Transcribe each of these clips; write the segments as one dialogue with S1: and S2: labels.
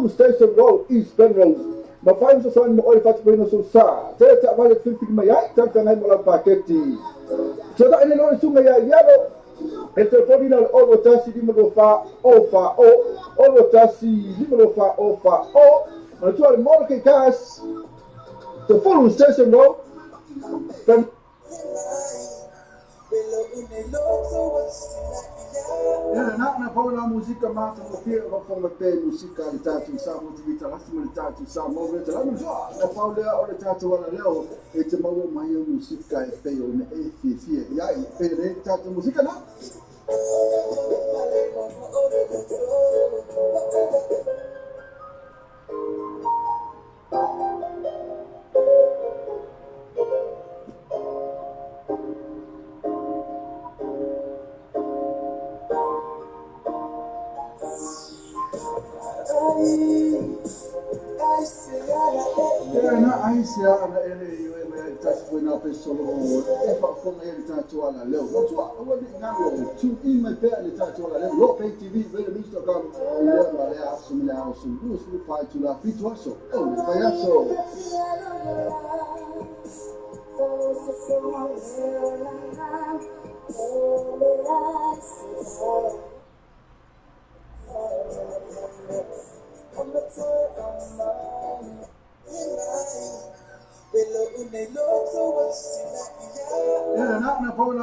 S1: Se Station Road, East Penrose. Ma fai so son mo oi fatu pino so sa. Te ta vale filfi mai ai ta ta ngai mo la paketi. So da ene no sunga ya yado. E telefoni na o tasi di mo fa o fa o o tasi di mo fa o fa o. Ma tu al mo ke gas. The full Station Road. Na musika mata mo fia o fonga pe musika le tatu sa mo te lasi mo le tatu sa mo le tatu na paulea o le tatu ala leo e te maua mai o musika e pe o ne e fia ia e pe le tatu musika na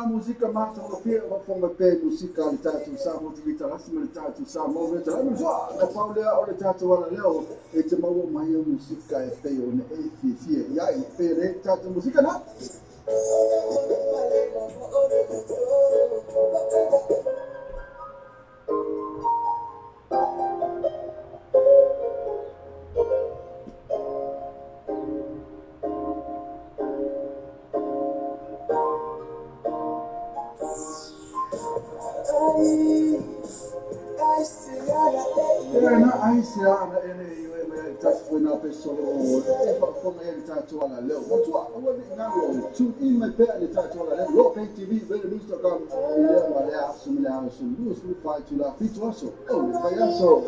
S1: Musika mata o fia o fonga pe musika le tatu sa mo te lasi mo le tatu sa mo le tatu na paulea o le tatu ala leo e te maua mai o musika e pe o ne e fia ia e pe le tatu musika na Na ai se ana ene i o e mai tasi foi na peso o e faafofoga ai le tatou alaleo. Matua, aua ne i galo, tune in mai pea le tatou alaleo, Lo Pay TV, radionews.com, i lea ma lea aso ma le aso, 24 itula, 7 aso, o le vaiaso.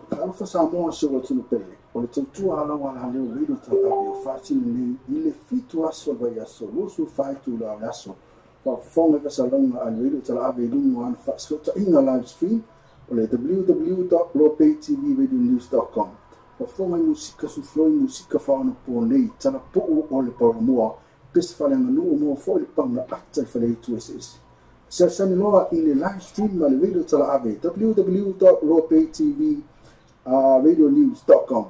S1: Talofa Samoa se ua tunu pele, o le tautua alau ala leo radio talaave o faatino nei i le 7 aso o le vaiaso, 24 itula o le aso. Faafofoga i faasalaga a le radio talaave i luga o ana faafesootaiga live stream o le www.lopaytvradionews.com. Faafofoga i musika sufloi musika faaonapo nei, talapuu o le palamua, pese faaleaganuu mo foi le paga ata i faleitu eseese. Siasani loa i le live stream ma le radio talaave www.lopaytvradionews.com.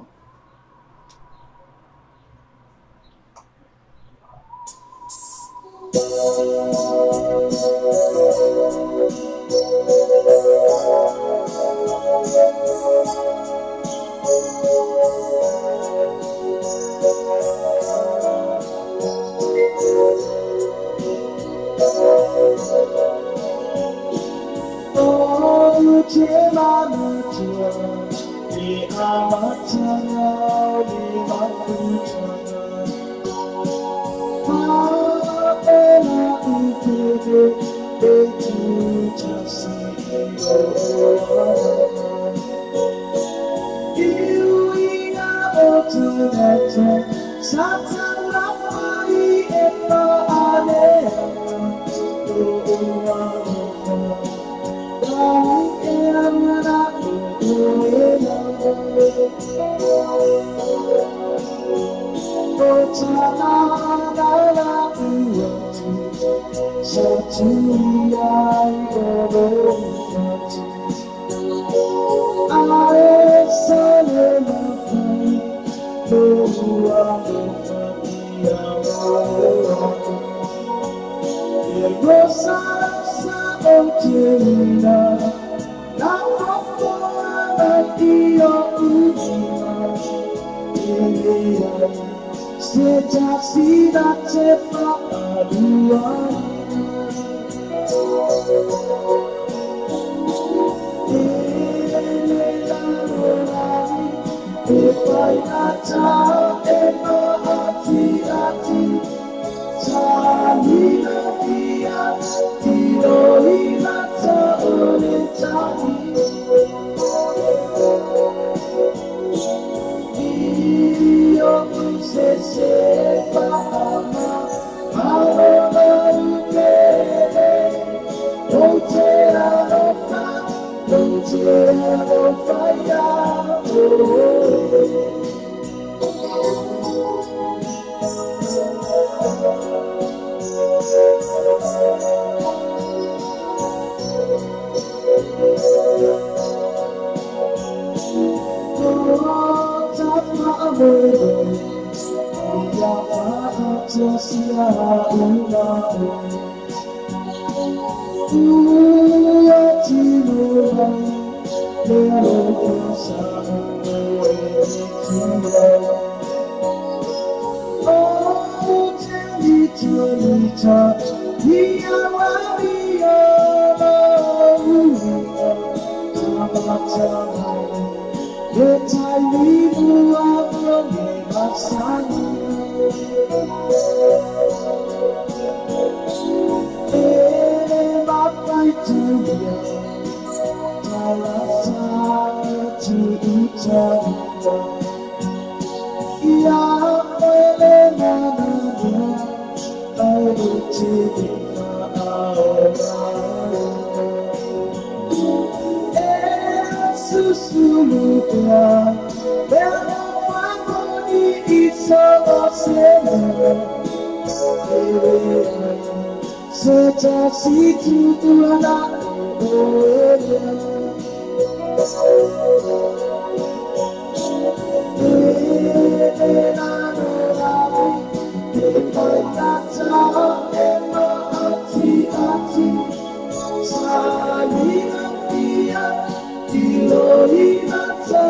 S2: Sa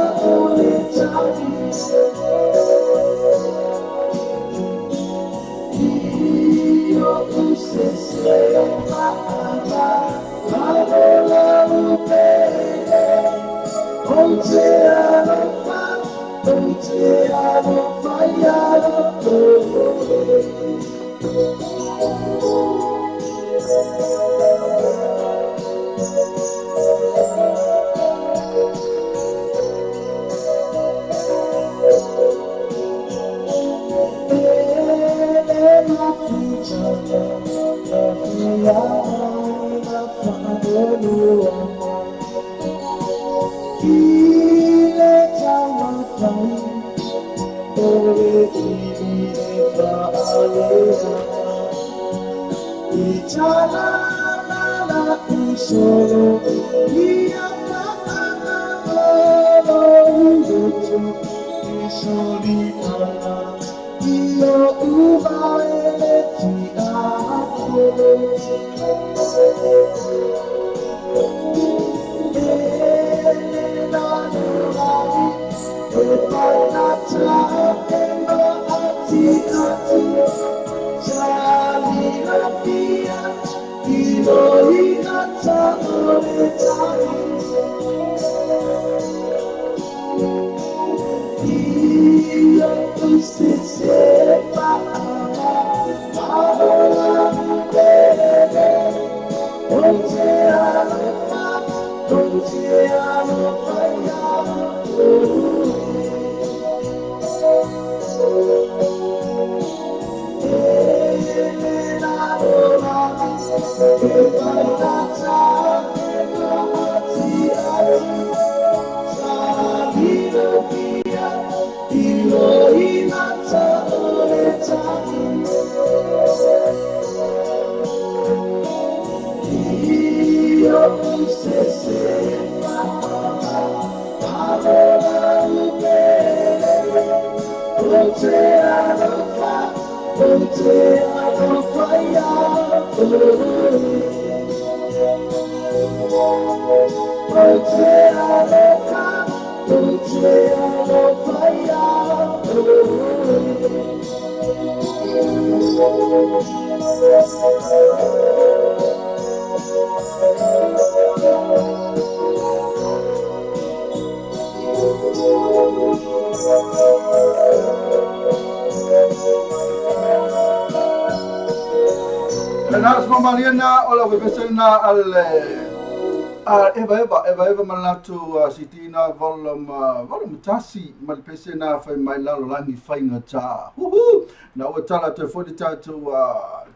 S1: Eva malatu sitina volume tasi malpese na fai mai lalo langi fainga ta huhu na o tala te fo tatu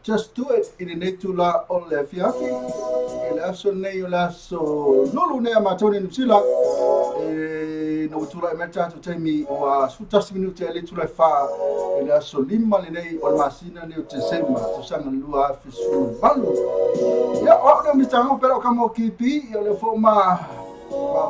S1: just do it in netula o le fiafi e le aso nei o le aso lulu nei matoni nusila e no tula e meta tu temi o sutasi minuti e le tula fa e le aso lima le nei o masina nei o te sema tu sanga lua fisu valu ia o no mr ngo pero kamo kipi ia le fo ma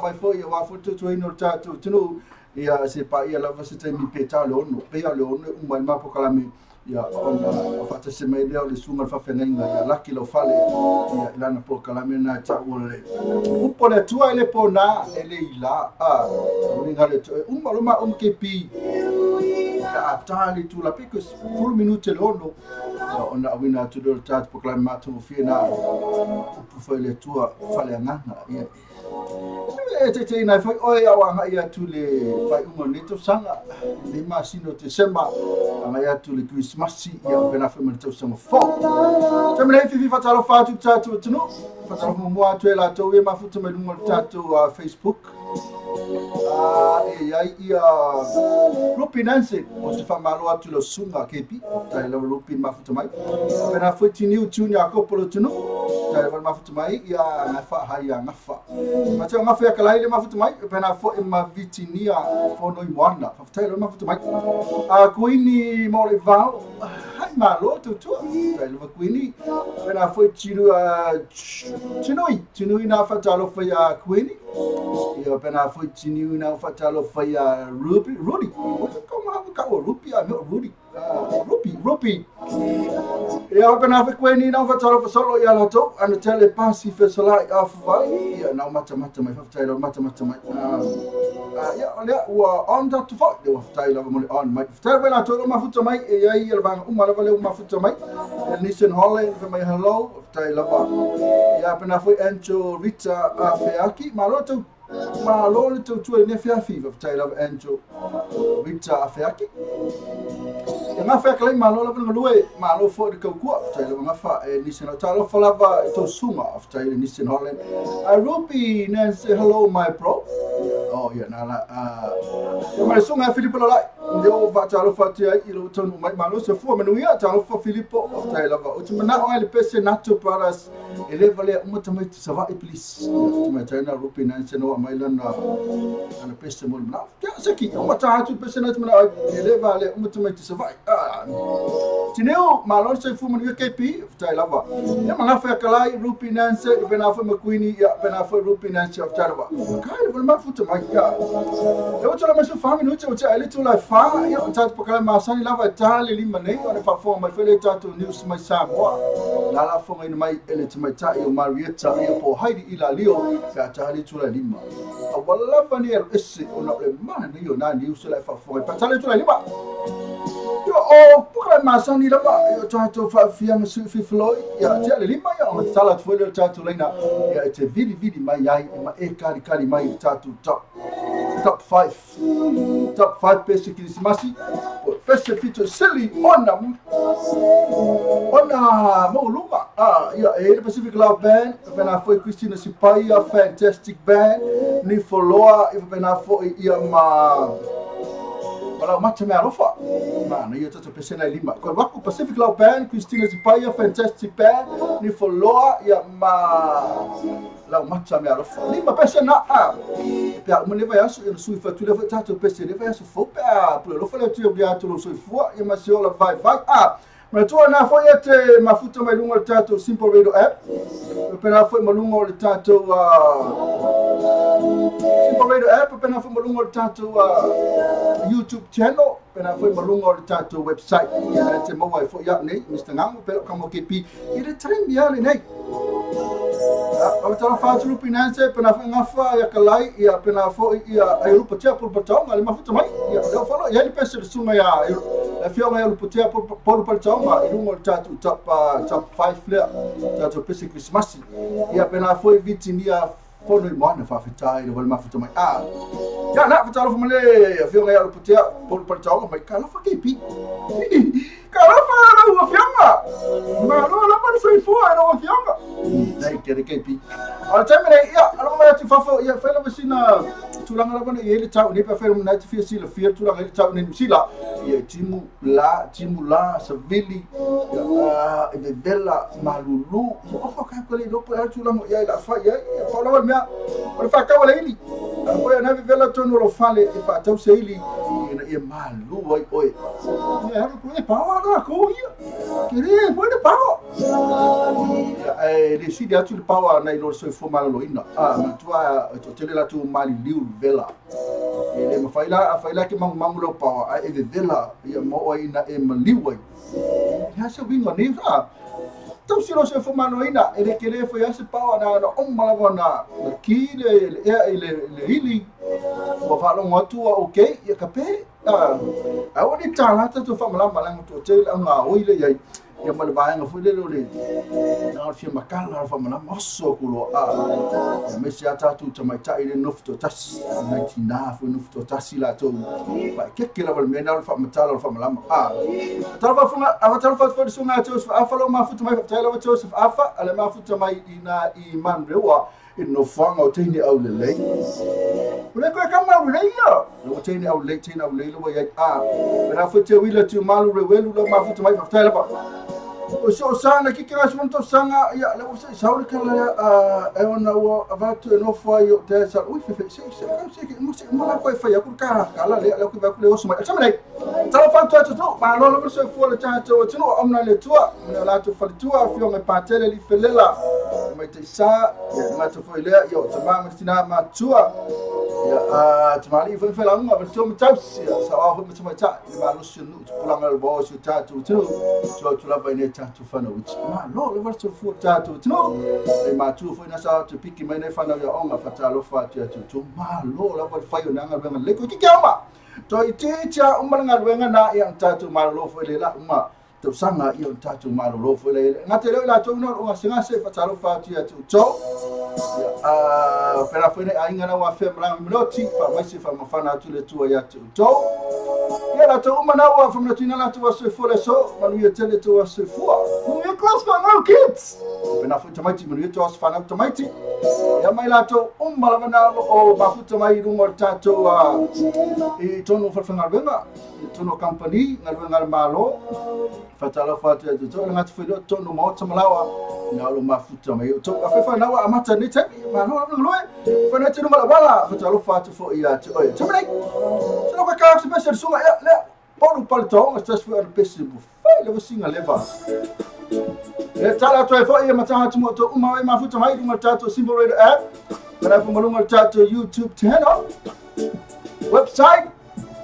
S1: mai fo ia wa fo tu ino tatu tunu ia se pa ia lava se temi peta le ono pe ia le ono uma ma pokalame ia ona o fata se mai leo le sunga fa fenenga ia laki lo fale ia lana pokalame na ta ole upo le tua ile pona ele ila a ninga le uma loma kipi ia atali tu la pico full minute le ono ona awina tu do tatu pokalame ma tu fina upo fo le tua fale nganga ia e te nei foi oi au anga ia tu le fai unga neto sanga le masino te sema anga ia tu le Christmas ia pena foi mo tau sanga fo te mele fifi fatalo fatu tatu tunu fatalo mo atu e la to e mafuta me lunga tatu Facebook e ia ia Rupi Nancy o se fa malo atu lo sunga kepi tai lo Rupi mafuta mai pena foi tiniu tuni akopolo tunu tai lo mafuta mai ia na fa hai ia ngafa ma te ngafa ia kalai le mafuta mai pena foi ma vitinia fono i moana fafutai lo mafuta mai a kuini mo le vao hai malo tu tai lo kuini pena foi tiru tinui na fatalo foi a kuini ia pena foi tiniu na fatalo foi a Ruby Rudy o como ka o Ruby a Rudy Ruby ia pena foi kuini na fatalo foi solo ia la to ana tele pasi fesolai a fai ia na mata mata mai fafutai lo mata mata mai ia olha ua on da tu foi deu fafutai lo mo on mai fafutai pena to mafuta mai ia ia le uma lava le mafuta mai Nissan Holland foi mai hello fafutai lava ia pena foi Angel Rita a feaki malo tu Malo le tautua i lenei afiafi, faafetai lava Angel Victor Afeaki. Ia gafa ia kalai malo lava le galue, malo foi le kaukua, faafetai lava gafa e nisi na talofa lava i tau susuga, faafetai le Nissan Holland. Ruby Nancy, hello my bro. Oh ia na la ia ma le susuga ia Filipo Lalai. Lea ua faatalofa atu ai i lou taunuu mai malo soifua manuia, talofa Filipo, faafetai lava. Ou te manao ai le pese Nacho Brothers e le valea uma tamaiti Savaii please. Ia tamaitai na Ruby Nancy na mai lana ana pese mo le manao. Ia se ki o mata atu pese na te manao ai e le valea uma tamaiti Savaii. Tineu malo le soifua manuia KP, faafetai lava. Ia ma gafa ia kalai Ruby Nancy, pena foi McQueenie, ia pena foi Ruby Nancy, faafetai lava. Kai le mafuta mai ia. E o tala mai so fa minuti o te ai le tula fa ia o tatou pakala masani lava e ta le lima nei o le faafofoga mai foi le tatou news mai Samoa. La la fofoga ina mai e le tamaitai o Marietta ia po Heidi i la lio pe a ta le tula lima. A ua lava ni alu ese ona o le mana nei o nā news la e faafofoga pe a ta le tula lima. Ia o pakala masani lava ia o tatou faafiaga sui fifiloi ia te le lima ia o tatala atu foi le tatou laina ia e te vili vili mai ai e ma e kali kali mai i tatou top 5 top 5 pese Kirisimasi po pese pito sili ona mauluga ia e le Pacific Love Band pena foi Christina Sipaia Fantastic Band ni Foloa e pena foi ia ma Wala mata mea alofa. Mana ia tatou pese na lima. Ko waku Pacific Love Band, Christina Sipaia, Fantastic Band, ni Foloa ia ma lau mata mea alofa. Lima pese na a. Pe a uma le vai aso ia sui fatu le tatou pese le vai aso fo pe a pule alofa le tu ia atu lo soifua ia ma se ola vai vai a. Ma tua na foi e te mafuta mai lunga o le tatou Simple Radio app. Pena foi malunga o le tatou Simple Radio app, pena foi malunga o le tatou YouTube channel, pena foi malunga o le tatou website. Ia te maua e foi au nei, Mr. Ngango, pelo ka mo KP. I le taimi ale nei. O tala whāturu Pinanse, pena foi ngafa ia kalai, ia pena foi ia ai rupa tea pulu pataonga, le mafuta mai. Ia leo falo, ia le pese le sunga ia, le fionga ia rupa tea pulu pataonga, i lunga o le tatou top 5 lea, tatou pese Christmasi. Ia pena foi vitinia fono i moana whawhitai le wale mafuta mai. Ia na, whatalofa ma le fionga ia rupa tea pulu pataonga mai, ka alofa KP. Ka alofa lau afionga. Malo lava le soifua e lau afionga. Nei, kere KP. O le taimi nei, ia, alofa mai atu fafo, ia, whai lava sina tulaga lava nei e le tau nei, pe whai lava nei te fia sila fia tulaga i le tau nei Nusila. Ia, timu la, savili, ia, e vevela, malulu, ia, ofa kai kole lopo e tulaga ia i la whai, ia, ia, pau lava le mea, o le whakau le ili. A koe ana vevela tonu o lo fale e whaatau se ili, ina ia malu ai oe. Ia, haru koe, pawa la ko ia. Kere, koe le pawa. E le sili atu le pawa nei lo soifua maloloina. Matua e tele latu mali liu vela. E le mawhaila, a whaila ke mangu mangu lau pawa, a e vevela, ia moa ina e maliu ai. Ia se winga nei, ha. Tau silo soifua maloloina, e le kere foi ase pawa na oma lava na ki le ea i le ili. Ua whalongo atua, okay, ia ka pe. A o ni tā lata tu whamalama langa tu te le ngā oi le iai. Ia ma le vaenga foi le le nā o le fia makala o whamalama oso kulo a. Ia mese a tātou tamaitai le nofu tō tasi. Nai tina foi nofu tō tasi la tō. Wha keke lava le mea nā o le whamatala o le whamalama. Talo whatu sunga a Joseph Afa lo mafuta mai whaptai lava Joseph Afa. Ale mafuta mai i nā i Manrewa i nofoanga o teine au lelei. O le koe ka mau lelei ia. Lo teine au lelei, teine au lelei lawa iai a. Pena foi te wila te malu rewelu lo mafuta mai whaptai lava. O se o sana ki ke ngaso monto sanga ia le o se sauri kala e ona ua avatu e nofo ai o te sa ui fe fe se se ka se ke mo se mo la koe fai aku ka kala le le ku va ku le oso mai. Tama nei. Tala fatu atu tu ma lo lo se fu le tato tino omna le tua le la tu fali tua fio me patele li felela mai te sa ia ma tu foi le ia o tama me tina ma tua ia tamali foi fela unga va tu me taus ia sa wa foi me ta i ma lo sinu tu pulanga le bo su tato tino tu tu la vai ne tato fana uti ma lo le va tu fu tato tino e ma tu foi na sa tu piki mai ne fana ia onga fatalo fa tu tu ma lo la va fai o nanga venga le ko ki ke ama. Toi te tia uma nga luenga na ia tatou malolo foi le la uma. Tausaga ia o le tatou malolo foi lea. E gata i lea o i latou na o lo o gasegase, faatalofa atu ia te outou. Ia, pēlā foi nai aiga na ua afea malaga minoti, faamaise faamafana atu le Atua ia te outou. Ia latou uma na ua faamanatuina latou aso soifua le aso, manuia tele tou aso soifua. Manuia class fanau kids. Pēlā foi tamaiti, manuia tou aso fanau tamaiti. Ia mai latou uma lava na o lo o mafuta mai i luga o le tatou i totonu o falefaigaluega. I totonu o kamupani, galuega a le Malo, faatalofa atu ia te outou, e le gata foi i lea o totonu o maota ma laoa, ina o lo o mafuta mai outou. Afai fanau ua amata i lenei taimi, malo lava le galue, fanau te luga o le auala, faatalofa atu foi ia te oe. Taimi nei, se loko e ka atu pese le susuga, ia, lea, polu pale taoga, se tasi foi ana pese mo fai lava singa leva. E tala atu ai foi e matanga atu mo outou uma e mafuta mai i luga o le tatou Simple Radio app, kana fo malunga o le tatou YouTube channel, website,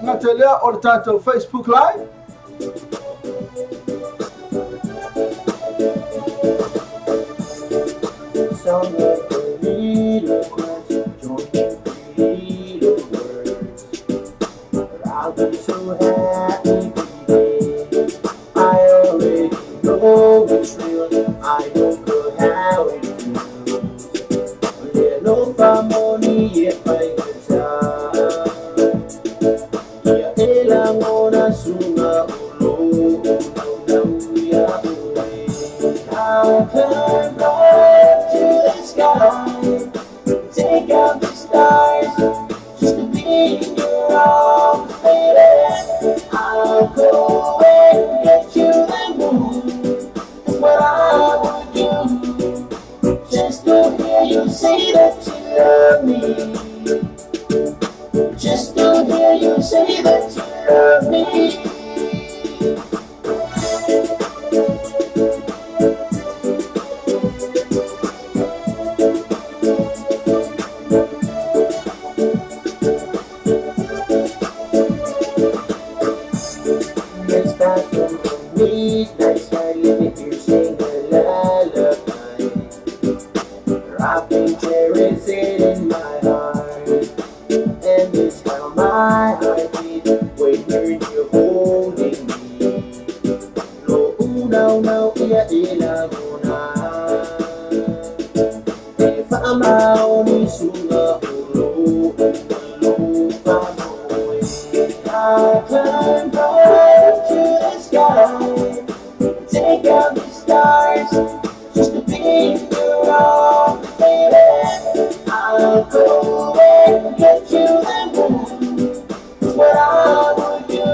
S1: Gata lea o le tatou Facebook Live.
S2: Song of the little birds, join the little birds. I'll be so happy, baby. I already know it's real. I don't know how it feels. Little family, if I could. I'll climb up to the sky, take out the stars, just to be in your arms, baby. I'll go and get you the moon, that's what I would do, just to hear you say that you love me, just to hear you say that you love me. Midnight sky, let me hear you sing a lullaby. Dropping cherries in my heart, and it's how my heart beats when you're near holding me. Lo una una ia ilaguna, e faamau ni sunga ulu ulu famoe. I climb up to the sky, take out the stars, just to be in your arms, baby. I'll go and get you the moon, that's what I would do,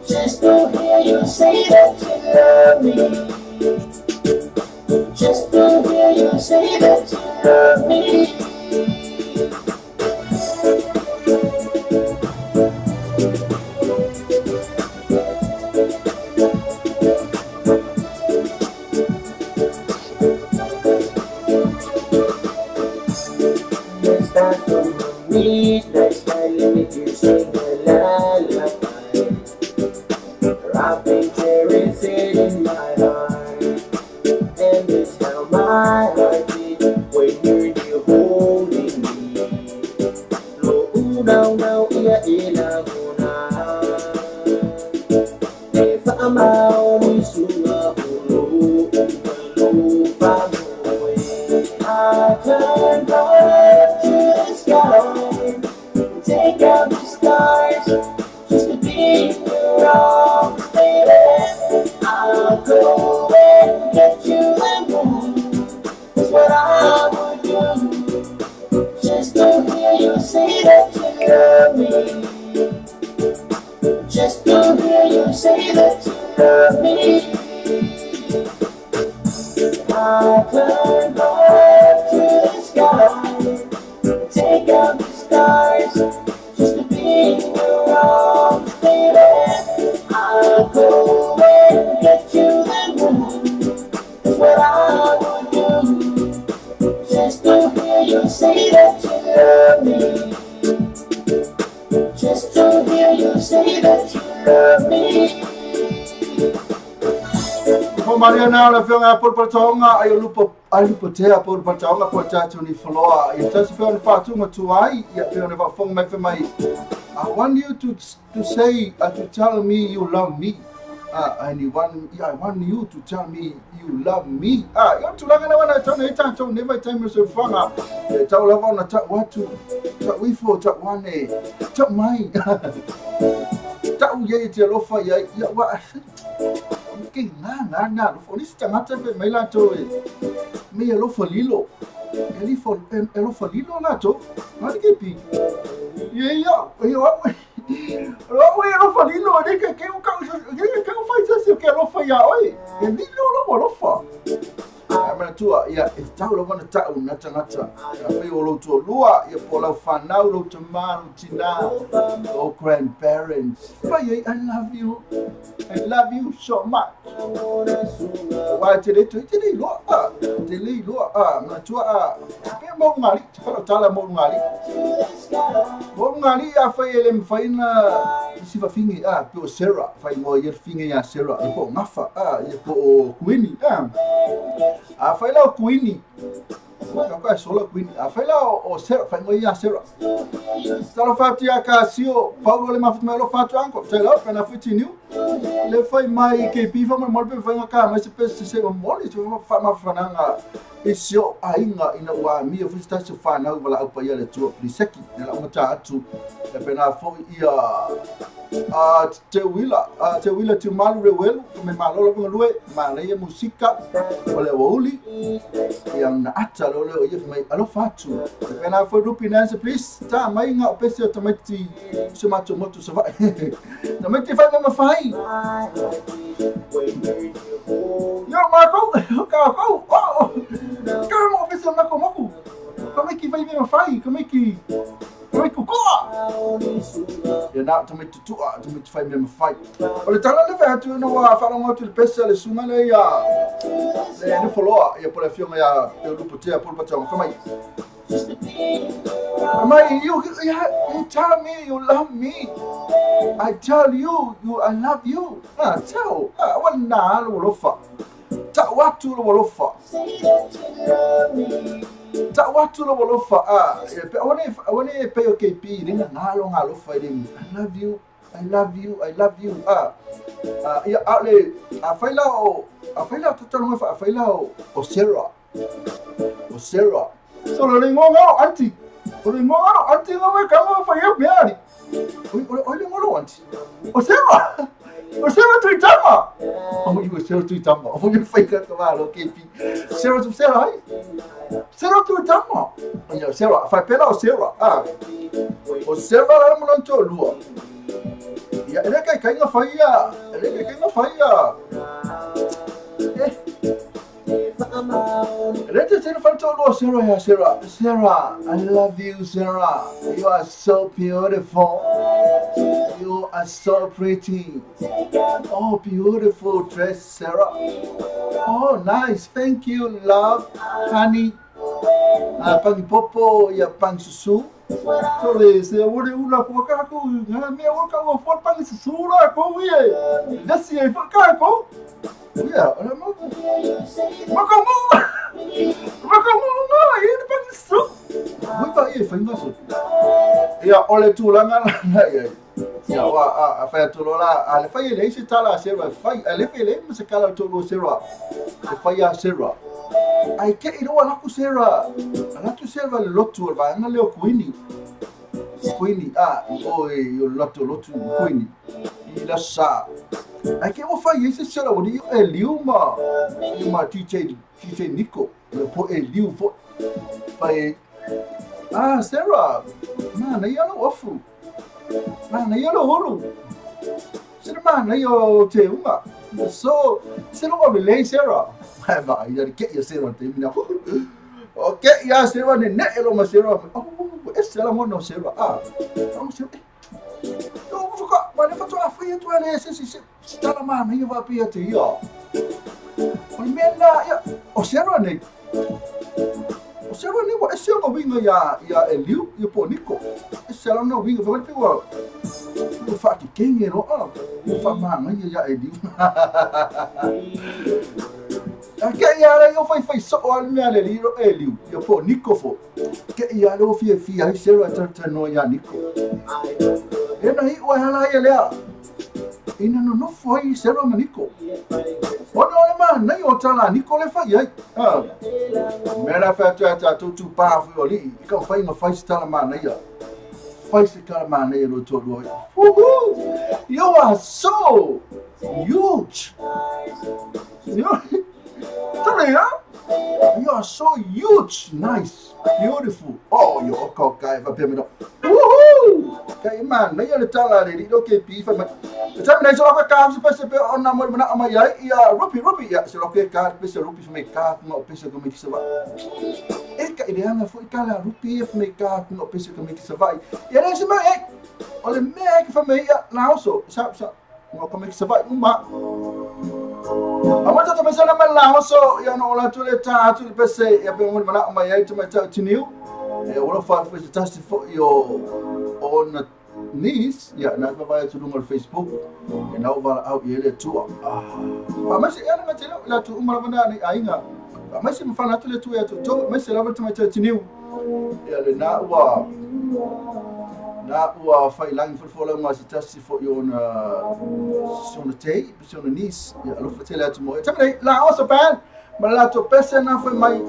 S2: just to hear you say that you love me, just to hear you say that you love me. Midnight sky, let me hear you sing a lullaby. Dropping cherries in my heart, and it's how my heart beats when you're near holding me. Lo una una ia ilaguna, e faamau ni sunga ulu ulu famoe. I climb up to the sky, take out the stars, just to be in your arms, baby. I'll go and get you the moon, that's what I would do, just to hear you say that you love me, just to hear you say that you love me. I climb up to the sky, take out the stars, just to be in your arms, baby. I'll go and get you the moon, that's what I would do, just to hear you say that you love me, just to hear you say that you love me.
S1: Ko Maria na le fionga pol patonga ai lupo ai lupo tea pol patonga po tatu ni floa i tasi fiona fatunga tuai ia fiona va fonga mai mai. I want you to say to tell me you love me. I want you to tell me you love me. Ia tulaga na wana tau nei tātou nei vai taimi o soifuaga. E tau lava ona tau atu, tau ifo, tau ane, tau mai. Tau ia i te alofa ia, ia wa ke ngā ngā ngā alofa. O nisi tagata e fai mai latou e me alofa lilo. E lifo e alofa lilo latou. Ngā ke pi. Ia ia, ia wa. O e alofa lilo e ke ke o ka ke ke o fai se ke alofa ia oi. E lilo lo alofa. A manatua ia e tau lava na tau na tagata. Ia fai o lou toalua, ia po lau whanau, lou tamā, lou tina, o grandparents. Fai I love you. I love you so much. Wa te le te le loa a, te le loa a, manatua a. Pe mo ngali, te whalo tala mo ngali. Mo ngali a fai ele mwhaina si wawhingi a, pe o Sarah, fai mo ia whingi a Sarah, e po ngafa a, e po o Kuini a. A fai lau Kuini, ka ka sola Kuini, a fai lau o Sarah, fai mo ia Sarah. Talo whatu ia ka sio, Paulo le mawhatu mai lo whatu anko, te lau, pena whiti niu. Le fai mai ke pifa mo mo pe fai ngā mai se pe se o moli te fa ma whananga e sio ainga ina ua mia fusi tasi whanau wala au paia le tua piliseki na la umata atu e pena fo ia a te wila te malu rewelu me malola nga lue ma le musika o le wauli ia na ata lo le ia mai alofa atu e pena fo rupi nancy please ta mai nga pese o tamaiti se mato motu sa vai tamaiti fai ma fai yo Marco ka ko oh ka mo pese na ko mo como que vai me fai como que koa ia na tamaiti tua tamaiti fai me fai o le tala le vai atu no wa whalonga atu le pese le sunga le ia le ne foloa ia po le fionga ia pe lupo tea po le patonga fai mai you tell me you love me. I tell you I love you. Tell. Wa na lo lofa. Ta watu lo lofa. Ta watu lo lofa. Wane pe o KP ni nga lo nga lofa ile. I love you. I love you. I love you. Ia ale a faila o a faila to fa faila o Sarah. O Sarah. So lo ngo auntie. O le ngo auntie ngo ka mo fa ye me. O le ngo auntie. O Sarah. O Sarah tu tama. O you Sarah tu tama. O you fai ka ma lo KP. Sarah tu Sarah ai. Sarah tu tama. O ya Sarah fa pela o Sarah. O Sarah la mo non lua. Ia ele kai kai nga fai ia. Ele kai nga fai ia. Sarah, Sarah, Sarah, I love you, Sarah. You are so beautiful. You are so pretty. Oh, beautiful dress, Sarah. Oh, nice. Thank you, love, honey. Pangi popo, ya pangi susu. So le se ore ula ko ka ko nga me o ka o fo pangi susu la ko ye. Desi e fo ka ko. Yeah, mo mo mo e pangi susu. Mo pa e fa ngaso. Ya ole tu la nga la ya. Ya wa a fa tu la a le fa ile se tala se wa fa le fa ile mo se kala tu lo se wa. Fa ya se wa. Ai ke i roa laku Sarah, alatu Sarah le lotu o vaega lea o Kuini. Kuini, o e o lotu lotu Kuini. I la sa. Ai ke o fai e se Sarah o ni e liu ma ma DJ Nico, le po e liu fo. Fai Sarah, ma na ia lo ofu. Ma na ia lo holu. Sera ma na ia o te unga. So, Sarah wa le Sarah. Va, ia ke ia Sarah te mina. O ke ia Sarah ne ne elo ma Sarah. Oh, e Sarah mo no Sarah. O Sarah. O fuka, ma ne fa to afi to le se se se tala ma na ia va pia te ia. O me na ia o Sarah ne. O Sarah ne wa e Sarah winga ia ia Eliu ia po Nico. E Sarah no winga fa pe wa. O fa ki kenge ro a. O fa ma na ia Eliu. Ke ia le o fai fai so al mea le liro Eliu ia po Nico fo. Ke ia le o fia fia ai Sarah tata no ia Nico. E na hi o hala ia lea. Ina no nofo ai Sero ma Niko. Ona ole ma nei o tala Niko le fai ai. Mera fa tu ata tu tu pa fu oli. I ka fai nga fai tala ma nei. Fai se tala ma nei lo to lo. Woohoo! You are so huge. You You are so huge. Nice. Beautiful. Oh, you are called guy for payment. Woohoo! Kay man, nei le tala le lo ke pi fa ma. Tell me, so I can't se pe ona mo mana ama ya ya rupi rupi ya se lo ke ka pe se rupi me ka no pe se ko me se va. E ka ile anga fo ka la rupi me ka no pe se ko me se va. Ya ne se ma e o le me ke fa me ya na so sa sa no ko me se va uma. Amata to me se na ma la so ya no la tu le ta tu le pe se ya pe mo mana ama ya tu me ta tiniu. E o fa fe se tasti fo yo on niece, ya na ba tu lunga Facebook e na vala au ile tu ah pa mas ela ma tele la tu uma lava ni ainga pa mas me fala tu le tu ya tu to mas ela va tu ma tiniu ya le na ua fai lang fo la ma se tasti fo yo na son te son niece ya lo fa tele tu mo tamne la oso pan ma la to pese na foi mai.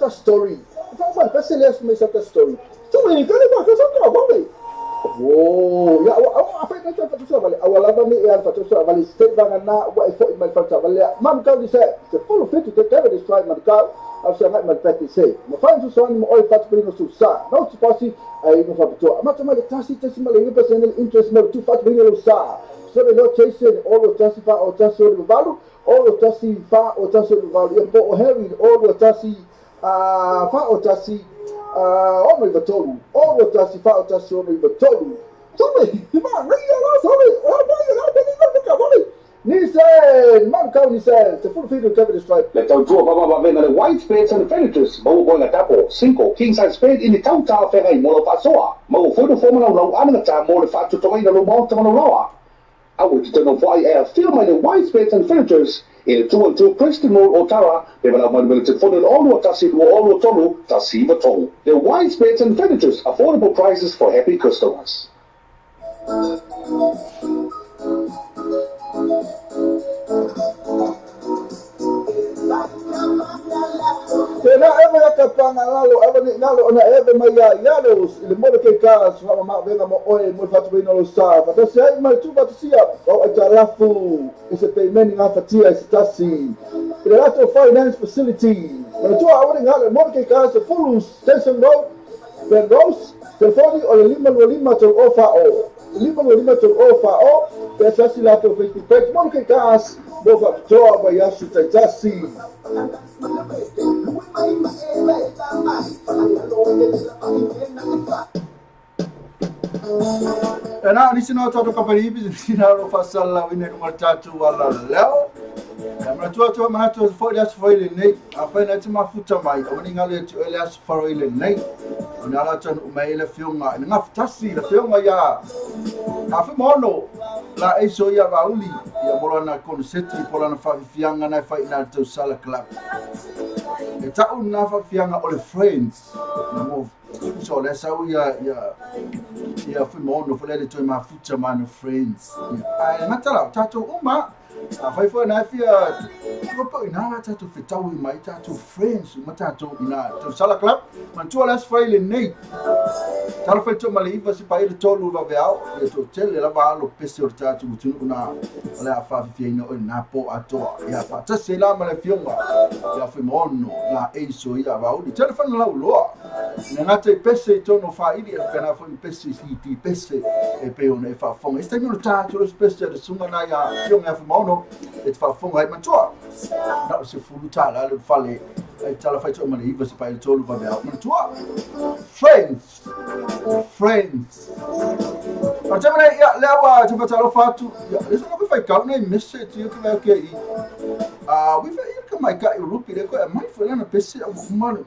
S1: Story. Story. Whoa, ya
S3: Le white beds and furnitures, mau bola tapo, 5 king size bed in the town ta ferai mo fasoa, mau fono fomana lau anga ta mo le fatu to ina lo monta mo loa. I would to know why I feel my white beds and furnitures in 212 Preston Road Otara, they will have my military phone all tasi all tolu tasi tolu. The white beds and furnitures, affordable prices for happy customers.
S1: Tena eva ka pangalalo eva ni nalo ona eva mai ya le mo ke ka so ma venga mo oi mo fatu ino lo sa fa ta sai mai tu fatu sia o atalafu ise payment nga fatia ise tasi ile lato finance facility na tu awre ngalo mo ke ka se full station road Ben Rose telefoni o le lima lo lima to ofa o lima lo lima to ofa o pesa si lato Facebook page mo ke ka mo fa to ba ya su tasi. Ana nisina watoto kapari hivi nisina rofasala wine numatatu wala leo. Mnatua tu manato for for ile nei afai na mafuta mai awani ngale tu ele as for ile nei onala tan umaile fionga ni ngaftasi le fionga ya afi mono la eso ya vauli ya bolana konseti polana fa fianga na fa ina to sala club eta una fa fianga all friends na mo so le sa ya ya ya fi mono fo le to mafuta man friends ai matala tato uma afai na fia tupo ina tato fitawi mai tato friends matato ina to sala club man tu las faile nei tala fai to mali iva si pa ile tolu va veao e to tele la va lo pese o tato mutunu una la fa fia ina o na po atoa ya fa ta se la male fionga ya fi mono la eiso ya va o telefone la uloa na ngate pese tono fa ili e kana fo pese si ti pese e pe ona e fa fonga este mi tato lo pese de sunga na ya fionga fi mono et fa fonga ai mantua na se fuluta la le fale ai tala fa to mali iva se pa ile tolu va veao mantua friends friends Atamane ya lewa te fatalo fatu ya leso no fai ka nei message yo ke ke i ah we fa ka mai ka rupi le ko mai fo na pese o mano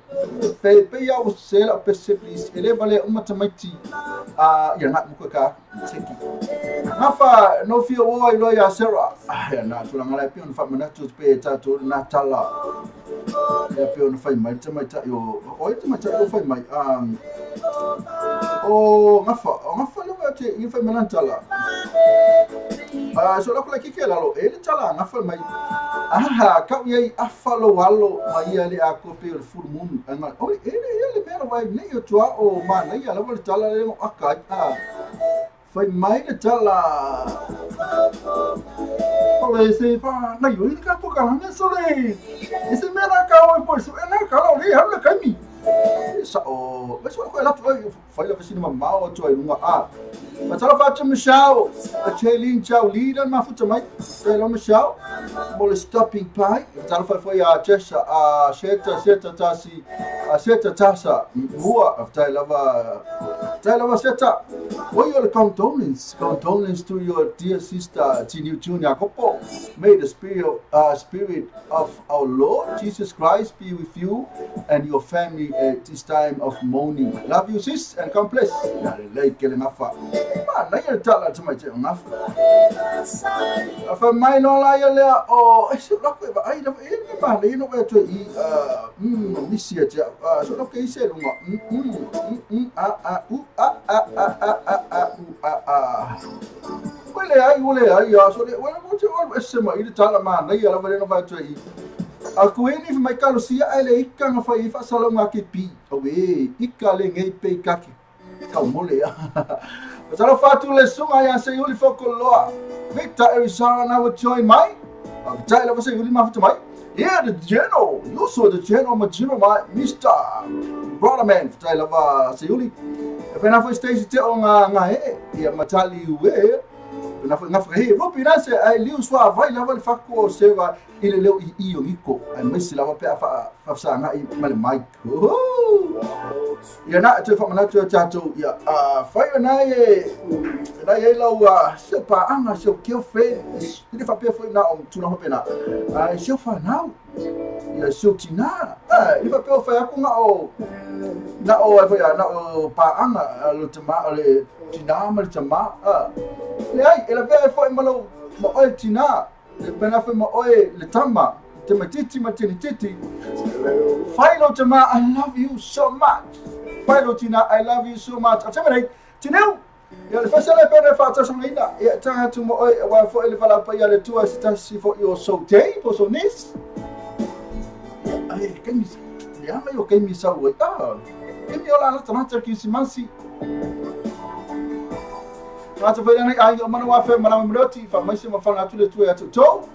S1: pe pe ya o sela pese please ele vale uma tamaiti ah ya na mo ka seki ngafa no fio o ilo ya sera ah ya na tula ngala pe on fa mana tu pe ta tu na tala ya pe on fa mai tamaita yo o tamaita yo fa mai o ngafa lo te i fa mana tala ah so la ko la kike la lo ele tala ngafa mai ah ka ia afalo alo mai ia le akope o full moon anga o ele ele mera vai nei o tua o mana ia la vol tala le mo aka ah fai mai le tala ole se fa na yo ka to ka na so le ese mera ka o por so na ka lo le ha le ka mi sa o mas ko la tu fai la vecina mamau tu ai lunga a mas ela fa tu Michel a Chelin Chow leader mafuta mai ela Michel mo stopping by ela fa foi a Chessa a Seta Seta Tasi a Seta Tasa mua afta ela va Seta What are the condolence? Condolence to your dear sister, Tiniu June Iakopo. May the spirit of our Lord Jesus Christ be with you and your family at this time of mourning. Love you, sis, and God bless. Ya le lei ke le ngafa. Ma na ia tala te mai te ngafa. Fa mai no la ia lea o e se la ko ba ai da e me ba le no e to i nisi e te so lo ke ise lunga a a u a a a a a a u a a. Wele ai wele ai a so le wele mo te o ese ma i le tala ma na ia la vale no va to i. A kueni mai kalo sia ai le ika nga fai fa sala nga ke pi. O e ika le ngei pe kake. Tau mole a. Masalo fatu le sunga ia se uli fokoloa. Victor Erisara na will join mai. Tai lava se uli mafuta mai. Yeah, the general. You saw the general Majiro mai Mr. Brotherman. Tai lava se uli. E pena foi stage te o nga nga e. Ia matali ue. Pena foi nga foi ropi na se ai liu swa vai lava le faku o seva ile leo i i o ngiko. Ai mesi lava pe fa fa sa nga i male mic. Ia na te whamana tua tātou ia whai o nai e nai e lau sio paanga sio girlfriend i le whapea foi na o tuna hope na sio whanau ia sio tina i le whapea o whai aku nga o na o ai whai na o paanga lo tama le tina ma le tama le ai e la pea e whai malo ma oe tina le pena whai ma oe le tama te matiti matini titi. Whai tama, I love you so much. Whai tina, I love you so much. A tama tineu. Ia le fasala pere whaatasongaina. Ia tanga tu mo oe wa fo ele whalapa ia le tua si tasi fo i o so tei, po so nis. Ai, kemi, le ama yo kemi sa ue. Ah, kemi ola ana tanata ki si mansi. Ngata whai ana ai o mana wafe mana mroti, wha maise ma whana atu le tua atu tau.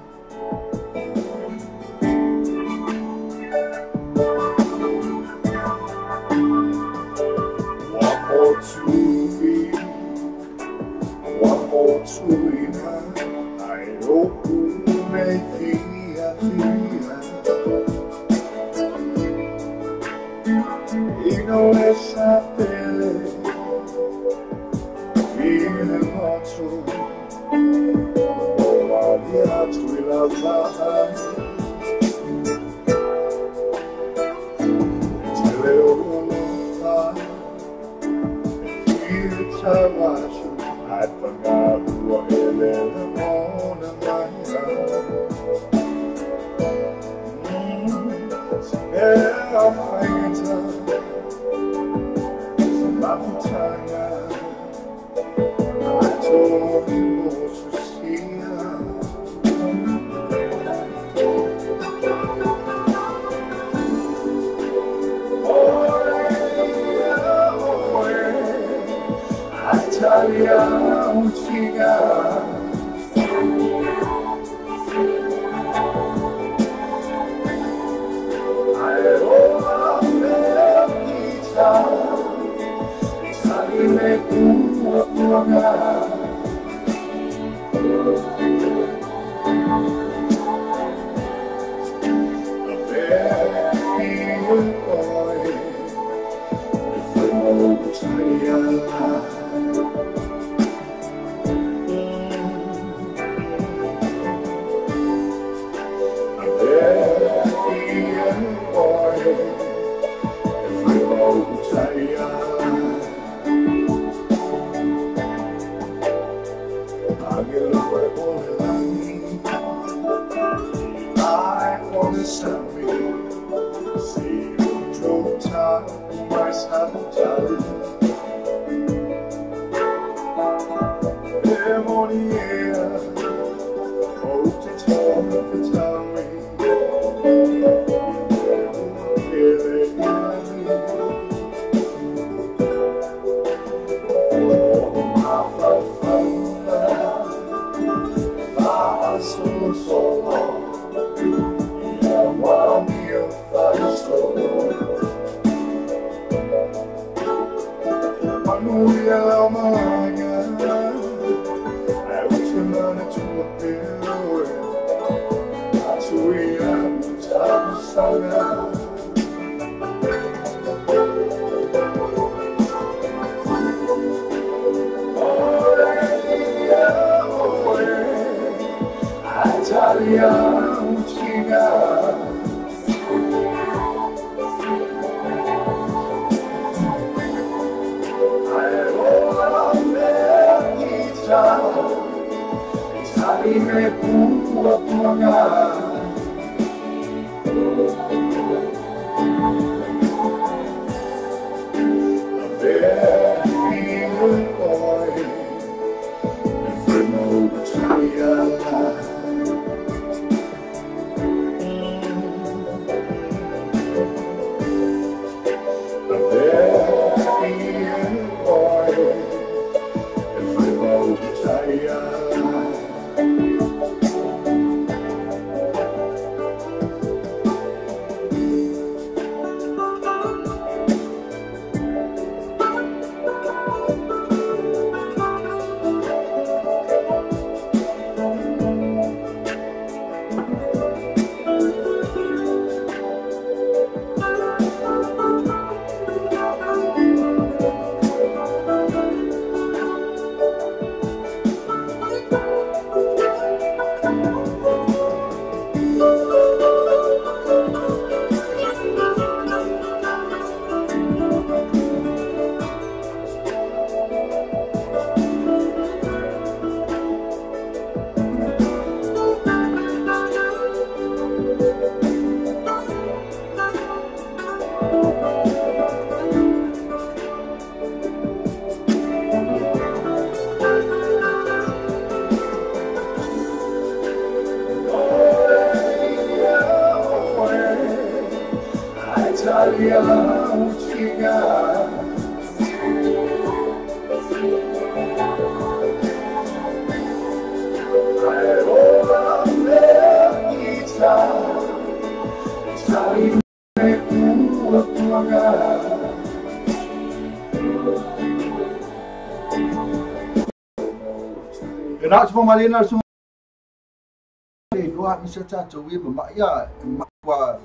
S1: le puapuaga. Malina su dua ni sa ta wi ma ya ma wa.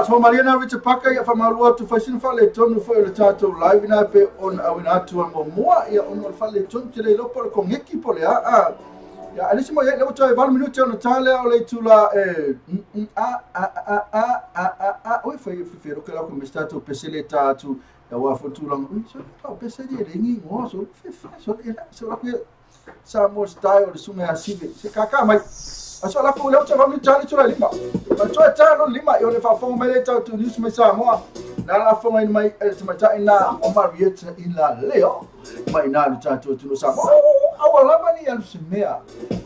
S1: So Mariana Richard Paka ia whamalua atu whaisina whale tonu fo le tātou live ina pe on awina atu a moa ia ono le whale tonu te le lopo le kongeki po le a ia alisi mo ia le uta e 8 minuti ona tale o le tula e a a a a a a a oi fai fai roke la ko mestato pesele tātou ia wa fotulanga ui so pa pesele le ngi ngo so fai so ela so la ko Samoa style le sunga asive se kaka mai aso la ko le uta 8 minuti tale tula lima Toi talo lima i o le faafofoga mai le tatou news mai Samoa na la afoga ina mai e le tamaitai na o Marieta i la leo mai na le tatou atunuu Samoa aua lava ni alu se mea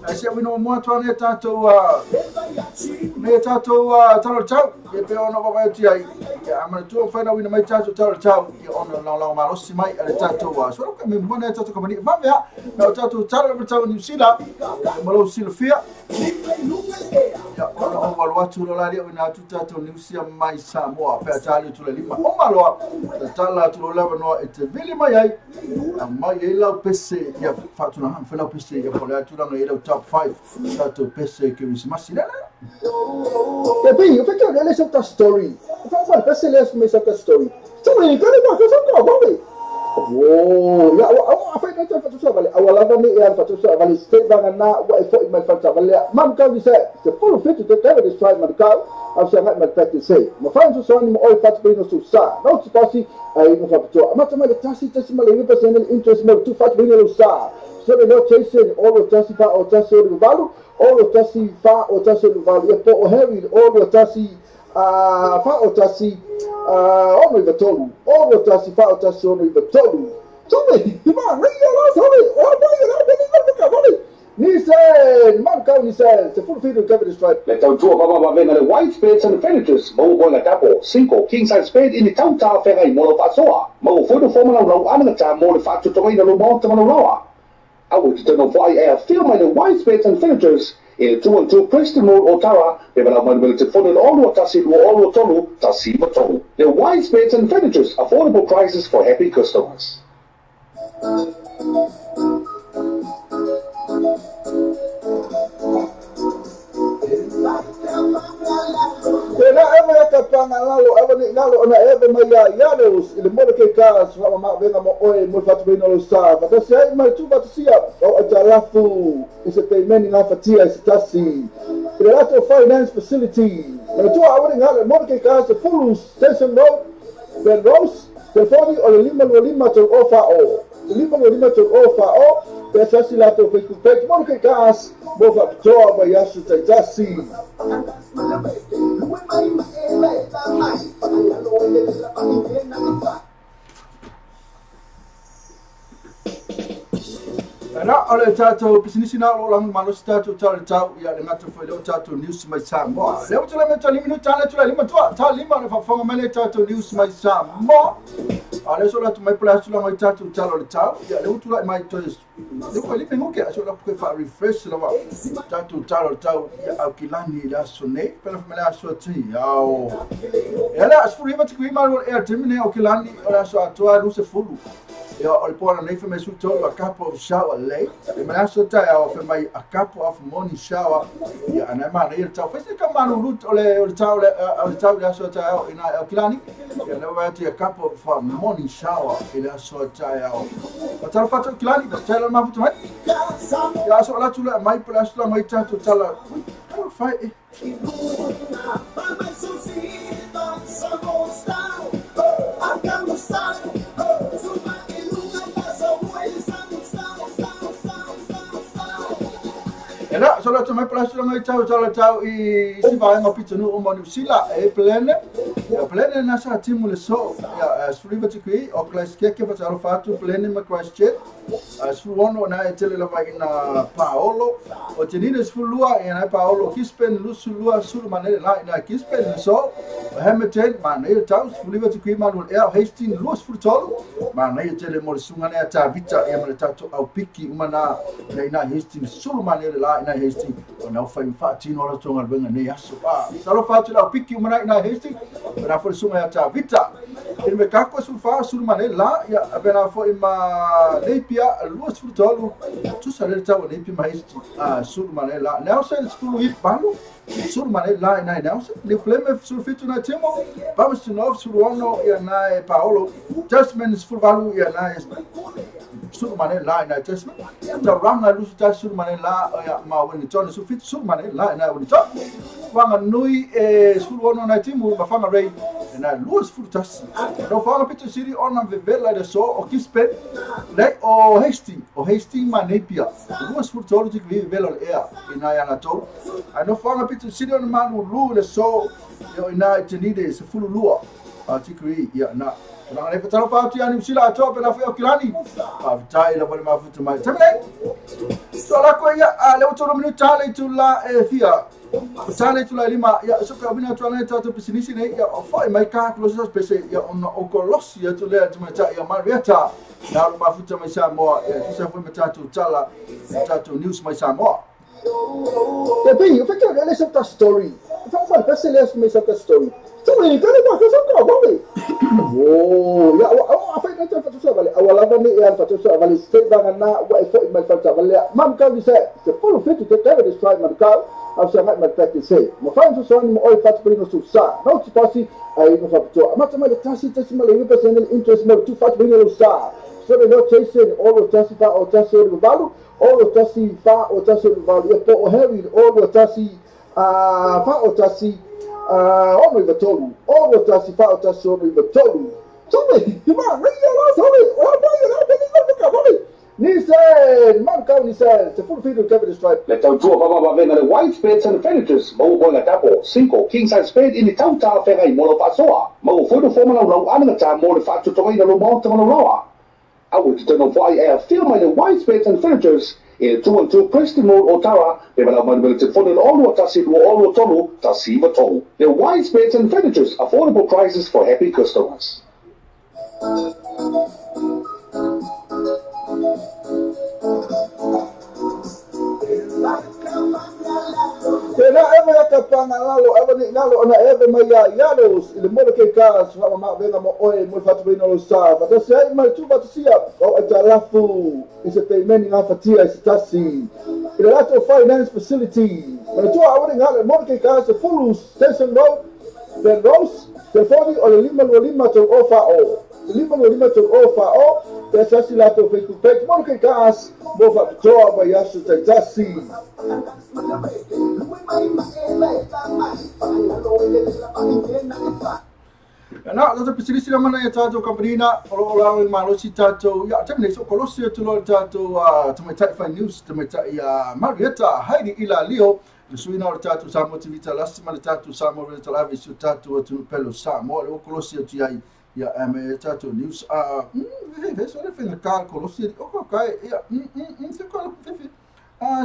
S1: ae se auina muamua atu ana tatou me tatou talo tau e pe ona vavae atu ai ia amanatua mafai auina mai tatou talo tau ia ona lagolago malosi mai a le tatou so ka me mua na tatou kamani vavea na o tatou talo tau Niu Sila ma lou silafia ia ona o walu atu lo la ina atu tatou Niusia mai Samoa pe atali tu le lima o maloa tala atu lo lava noa e te vili mai ai a mai ai lau pese ia faatuna han lau pese ia pole atu langa i lau top 5 tatou pese ke Christmas la la e bi o fekio le sa story o fa pese le me sa story so le ko le ko so ko bo oh, ya, a fai na fatu vale, a wala ni e fatu vale, se va na wa e fo mai fatu vale. Mam kau ni se, se full fit to te de strike man kau, a se ngai mai pete se. Ma fa so so ni mo oi fatu no su sa. No tu pasi ai no fatu. Ma tama le tasi tasi ma le percent interest mo tu fatu no sa. So le no chasing all o tasi fa o tasi o valu, all o tasi fa o tasi o valu. E po o Harry all o tasi a fa o tasi ono i tolu, ono tasi fa o tasi ono i tolu. Tome, ma ria la tome, o ma ia la ni ka ka ni se, man kau ni se, se full feed cover stripe.
S3: Le tautua vavavavena le white spades and furnitures, mau bola tapo, 5 king size bed in the tauta whengai mo lo whasoa, mau whono whomana lau anagata mo le whaatutoina lo maota manauloa. Awe te tano whai e a whio mai le white spades and furnitures, i le 212 Preston Road Otara, pe malau mai le telefone le olo tasi lua olo tolu, tasi matolu. The white spades and furnitures, affordable prices for happy customers.
S1: Tena eva ka pangalalo eva ni ngalo ona eva mai ia ianos i le mole ke ka sa ma venga mo oe mo fatu ino lo sa fa se ai mai tu fatu sia o atalafu i se payment na fatia i se tasi i le lato finance facility na tu awa ni ngalo mole ke ka se full station road Ben Rose, telefoni o le 525 tolu o fa o. 525 tolu o fa o, pe asiasi latou Facebook page, mo le kai gas, mo faapitoa mai aso taitasi. Ana o le tatou pisinisi na o langu malo si tatou tala tau ia le ngata foi le tatou news mai Samoa. Le utu le me tali minu tala tula lima tua tala lima le fafonga mai le tatou news mai Samoa. A le so la tu mai pla tula mai tatou tala le tau ia le utu la mai to le ko le mengo ke aso la ku fa refresh la va tatou tala le tau ia au kilani la so nei pela fa la so ti ao. Ela as furi va ti ma ro air timine au kilani o la so atoa lu se fulu. Ia o le pona nei fa me su tolu a cup of shower late. E me aso tai au fa mai a cup of morning shower. Ia ana ma nei tau fa se ka manu lut o le tau le o le tau le aso tai au ina au kilani. Ia na va ti a cup of morning shower i le aso tai au. O tala fatu kilani ba tala ma futu mai. Ia aso la tula mai pela aso la mai tatu tala. Fa e. Ela so la tu mai pela aso mai tau tala tau i si vaenga pita nu o Niu Sila e plene. Ia plene na sa timu le so ia suriva te kui o Christchurch ke fa talo fatu plene ma Christchurch. Sulu na e tele lava ina Paolo o tenine sulu ia na Paolo Kispen lusu lua sulu manele la ina Kispen so o Hamilton ma nei tau suriva te kui manu e Hastings lua sulu tolu ma nei tele mo sunga na ta vita ia ma tato au piki uma na ina Hastings sulu manele la ina Hastings o na fa fa tino la tonga benga nei aso pa talo fatu la piki uma na ina Hastings na fo sunga ia ta vita e me kako sul fa sulu manele la ia abena fo ima leipia lua sulu tolu tu sa le tau nei mai sulu manele la Nelson sulu i balu sulu manele la ina Nelson le pleme sulu fitu na timo vamos nove sulu ono ia na Paolo Jasmine sulu valu ia na sulu manele la ina Jasmine ta ranga lu ta sulu manele la ia ma Wellington sulu fitu sulu manele la ina Wellington wanga nui e sulu ono na timo ma fanga rei na lua sulu tas no fanga pitu siri ona vevela de so o Kispe le o Hastings ma Napier lua sulu tolu ti vevela e ina ia na to no fanga pitu siri ona manu lu le so ina tenide se fulu lua a tikri ia na na le fatalo fa tu ani sila to pe na foi kilani a tai la bole ma futu mai temle so la ko ia a le otoro minu tale tu la e fia tale tu la lima ia so ka bina tu ana ta pisinisi nei ia foi mai ka ko so spese ia ona o kolosi ia tu le tu mai ia Marietta na ma futu mai Samoa ia tu sa foi mai tatu tala tatu news mai Samoa. Te you think I listen to story. Fa ma pese le mai sa story. So ni ka ba ka sa ka ba. Oh, ya o a fa na ta fa so vale. Awala ba ni ya fa so vale se ba na wa fo mai fa ta vale. Mam ka di se se full fit to te de strike man ka. A sa mai ma te se. Mo fa so ni mo oi fa to no sa. No ti pasi ai no fa to. Ma ta ma le tasi tasi ma le percent interest mo tu fa to no sa. So they no chasing all of tasi fa o tasi o valu all of tasi fa o tasi o valu e po o Harry all of tasi fa o tasi o no tolu all of tasi fa o tasi o no tolu so me ma re la so me o ba ya la ni ka ba ni se man ka ni se se full feed of stripe
S3: le tau tua fa va venga le white beds and furnitures mo bo la tapo 5 king size bed in the town ta fe mo lo fasoa mo fo do fo ma lo ana ta mo le fa to to ina lo mo to lo I would turn off why I feel my white beds and furnitures in 212 Preston Road, Otara, they will have money to fund all what tasi all tolu tasi tolu. The white beds and furnitures, affordable prices for happy customers.
S1: Tena eva ya kapanga lalo eva ni lalo ona eva mai ya yalos ile mo ke ka sa ma venga mo oi mo fatu ino lo sa fa ta sai mai tu ba sia o atalafu is a payment nga fatia is tasi ile lato finance facility ma tu a uri ngale mo ke ka se full station road the rose telefoni o le lima lima to ofa o lima lima to ofa o pesa si lato Facebook page mo ke ka mo fa to ba yasu tasi. Na lo pisilisi la mana ia tātou kampanina o lo lao i malosi tātou ia tēnei so kolosi atu lo tātou tamaitai fai news tamaitai Marieta Heidi ila lio le suina o le tātou Samoa TV talasi ma le tātou Samoa Radio Talavi si o tātou atu pelo Samoa le o kolosi atu iai ia me tātou news ve so le whenga kā kolosi o ko kai ia se ko fe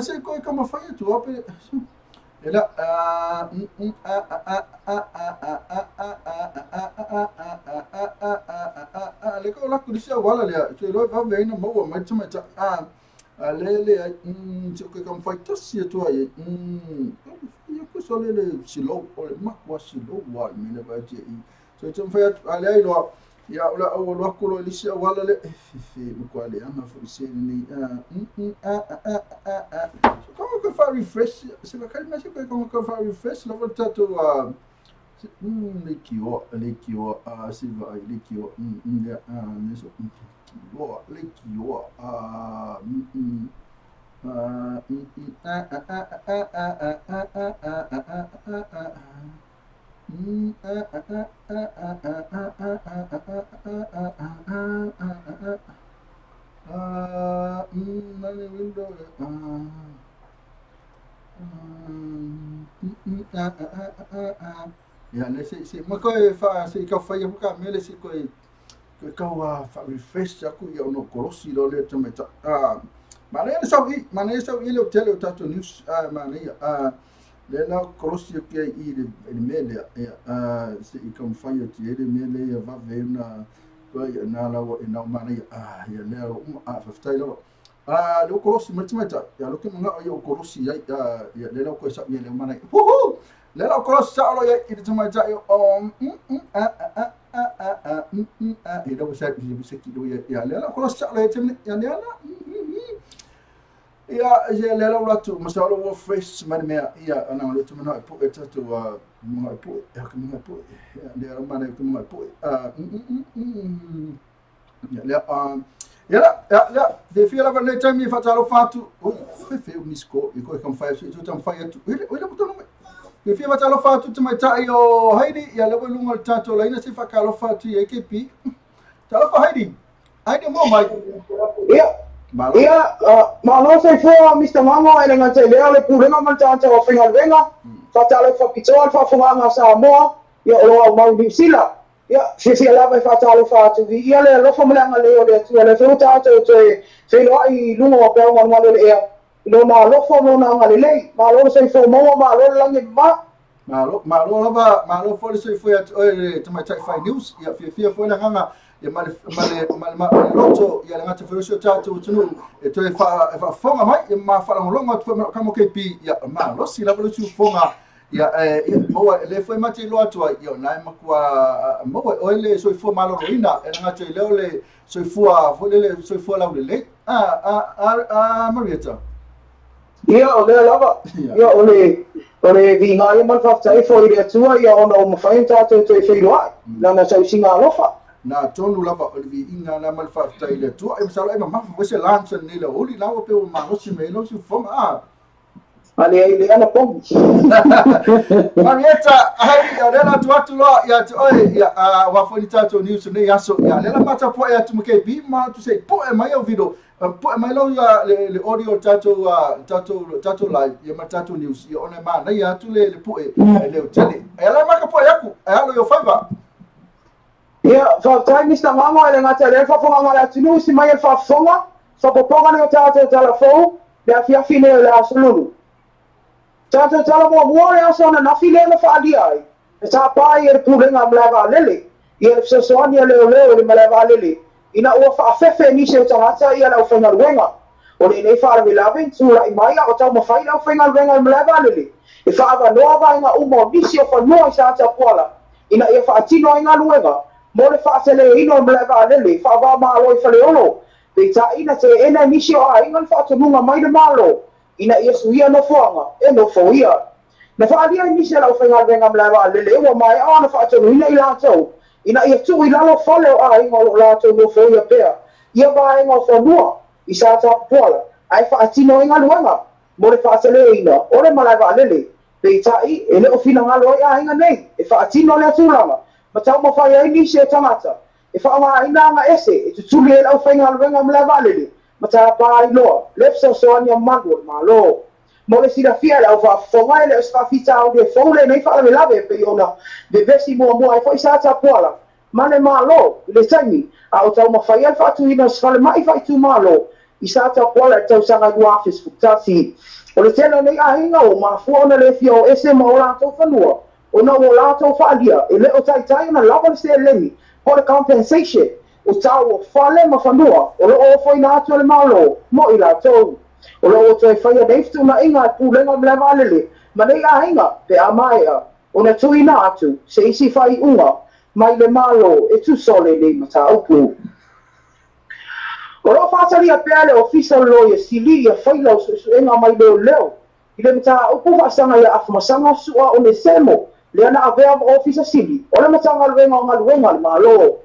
S1: se ko ka mawhai atu ape Ela a a a a a a a a a a a a le ko la kulisia wala le te lo va ve na mo mai tuma ta a le le se ko ka mfai tasi atu ai ia ko so le le silo o le makwa silo wa me le ba te i so te mfai a le ai lo ia o la o lo ko lo lisia wala le fe mo kwa le ama fo se ni a a a a so ko ko fa refresh se va kalma se ko ko fa refresh la volta to le kio a se va le kio ya ne so kio le kio a a a a a a a a a a a ia le se mo ko e fa se ka fa ia ka mele se ko e ka wa fa refresh aku ia no kolosi lo le tameta mana le sau i mana sau i le tele o tatou news mana ia le la kolosi ke i le mele ia se i ka mfai o te le mele ia va ve na ko ia na la wa na mana ia ia le o a fa lo le kolosi matimata ia lo ke manga o kolosi ia ia le la ko sa ia le mana hu le la kolosi sa lo ia i te tamata o a a a a a a e lo sa i se ki lo ia le la kolosi sa lo ia te ia le la ia ia le la tu masalo wo fresh man me ia ana le tu mana po eta tu mo po ia ke mo po le la mana ke mo po ia le ia la ia te fia la le time fa talo fatu o fe fe o misko i ko kam fa tu tam fa tu ile ile mo no te fia talo fatu tu mai tai o Heidi ia le lunga tato la ina se fa kalo fatu AKP talo fa Heidi Heidi mo mai
S4: ia ia malo soifua Mr. Mango e le gata i lea o le pulega ma le tagata o faigaluega faatalofa faapitoa le faafofogaaga a Samoa ia o lo aumau Niu Sila ia fiafia lava e faatalofa atu viia le alofa ma le agalelei o le Atua le feu tatou toe feiloai i luga o peau malumalu o le ea i lona alofa ma lona agalelei malo le soifua maua malo le lagi mamā
S1: malo malo lava malo foi le soifua atu oe le tamaitai fai news ia fiafia foi le agaga ia male male male loto ia le ngata foi tatou tunu e toe fa faafofoga mai ia ma faalogologo atu foi ma kamo KP ia malosi lava le tufoga ia e maua le foi mate loa atu ai ia nai makua maua oe le soifua maloloina e le gata i leo le soifua foi le soifua laulelei a Marieta
S4: ia o lea lava ia o le viiga ia ma le faafetai foi i le Atua ia ona o mafai ona tatou toe feiloai lana tausiga alofa
S1: na tonu lava o le viiga na ma le faafetai i le Atua e masalo e mamafa foi se lansa nei le oli laua pe ua malosi mai lau siufoga
S4: ale ai le ana pogi
S1: Marieta Heidi o lea atu atu loa ia te oe ia ua foi ni tatou news nei aso ia lea mata poe atu ma KB ma tu sei poe mai au video poe mai lau ia le audio tatou tatou tatou live ia ma tatou news ia ona ma nei atu le poe le o tele e la maka poe aku e alo yo faiva
S4: ia faafetai Mr. Mango e le gata i le faafofogaaga a le atunuu si mai e le faafofoga faapopoga nei o tatou talafou le afiafi nei o le aso lulu tatou tala muamua le aso ananafi lea na faaalia ai e tapā ia le pulega malae vaalele ia le fesoasoani a leoleo i le malae vaalele ina ua faafefe nisi o tagata ia le aufaigaluega o lenei faalavelave tula'i mai a o taumafai le aufaigaluega i le malae vaalele e faaavanoa vaega uma o nisi o fanua i sa tapuala ina ia faatino ai galuega mo le faateleina o le malae vaalele faavāmalo i Faleolo peita'i na teena nisi o aiga le faatonuga mai le malo ina ia suia nofoaga e nofoia na faalia i nisi a le aufaigaluega malae vaalele ua maea ona faatonuina i latou ina ia tuu i lalo fale o aiga o loo latou nofoia pea ia vaega o fanua i sa tapuala ae faatino ai galuega mo le faateleina o le malae vaalele peita'i e le o finagalo ai aiga nei e faatino lea tulaga Ma taumafai ai nisi o tagata e faaaogaina aga ese e tutuli ai le aufaigaluega ma le avaalele ma tāpā ai loa le fesoasoani a malu o le Malo. Mo le silafia le au faafofoga e le o se faafitauli e fou lenei faalavelave e pei ona vevesi muamua ai foʻi sa tapuala ma le Malo i le taimi a o taumafai ai le faatuina o se falemai faaitumalo i sa tapuala i le tausaga 2011. O le tele o nei aiga ua mafua ona le fia o ese ma o latou fanua ona ua latou faalia e le o taitai ona lava le seleni po le compensation o tau o fale ma fanua o loo ofoina atu e le Malo mo i latou. O loo ua toe faia nei fetuunaiga a le Pulega o Malae Vaalele ma nei aiga pe a maea ona tuuina atu se isi faaiuga mai le Malo e tusa o lenei mataupu. O loo faatalia pea le Ofisa o le Loia Sili ia faila o suesuega mai leoleo i le mataupu faasaga ia Afamasaga Sua Onesemo lea na avea ma Ofisa Sili o le Matagaluega o Galuega a le Malo.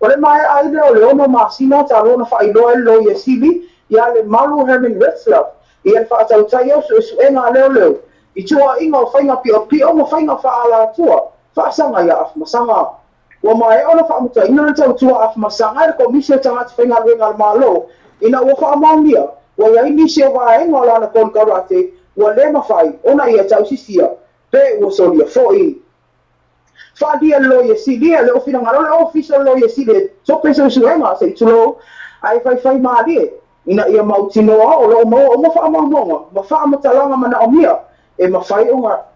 S4: O le maea ai lea o le 6 masina talu ona faailoa e le Loia Sili ia Lemalu Herman Retzlaff ia le faatautaia o suesuega a leoleo i tuuaiga o faiga piopio ma faiga faaalatua faasaga ia Afamasaga. Ua maea ona faamutaina le tautua Afamasaga e le Komisi o Tagata Faigaluega a le Malo ina ua faamaonia ua i ai nisi o vaega o lana konekarate ua le mafai ona ia tausisia pe ua solia foʻi. Faalia le Loia Sili e le o finagalo le Ofisa o le Loia Sili e tope suesuega se i tulou ae faifai malie ina ia mautinoa o loo maua uma faamaumauga ma faamatalaga manaomia e mafai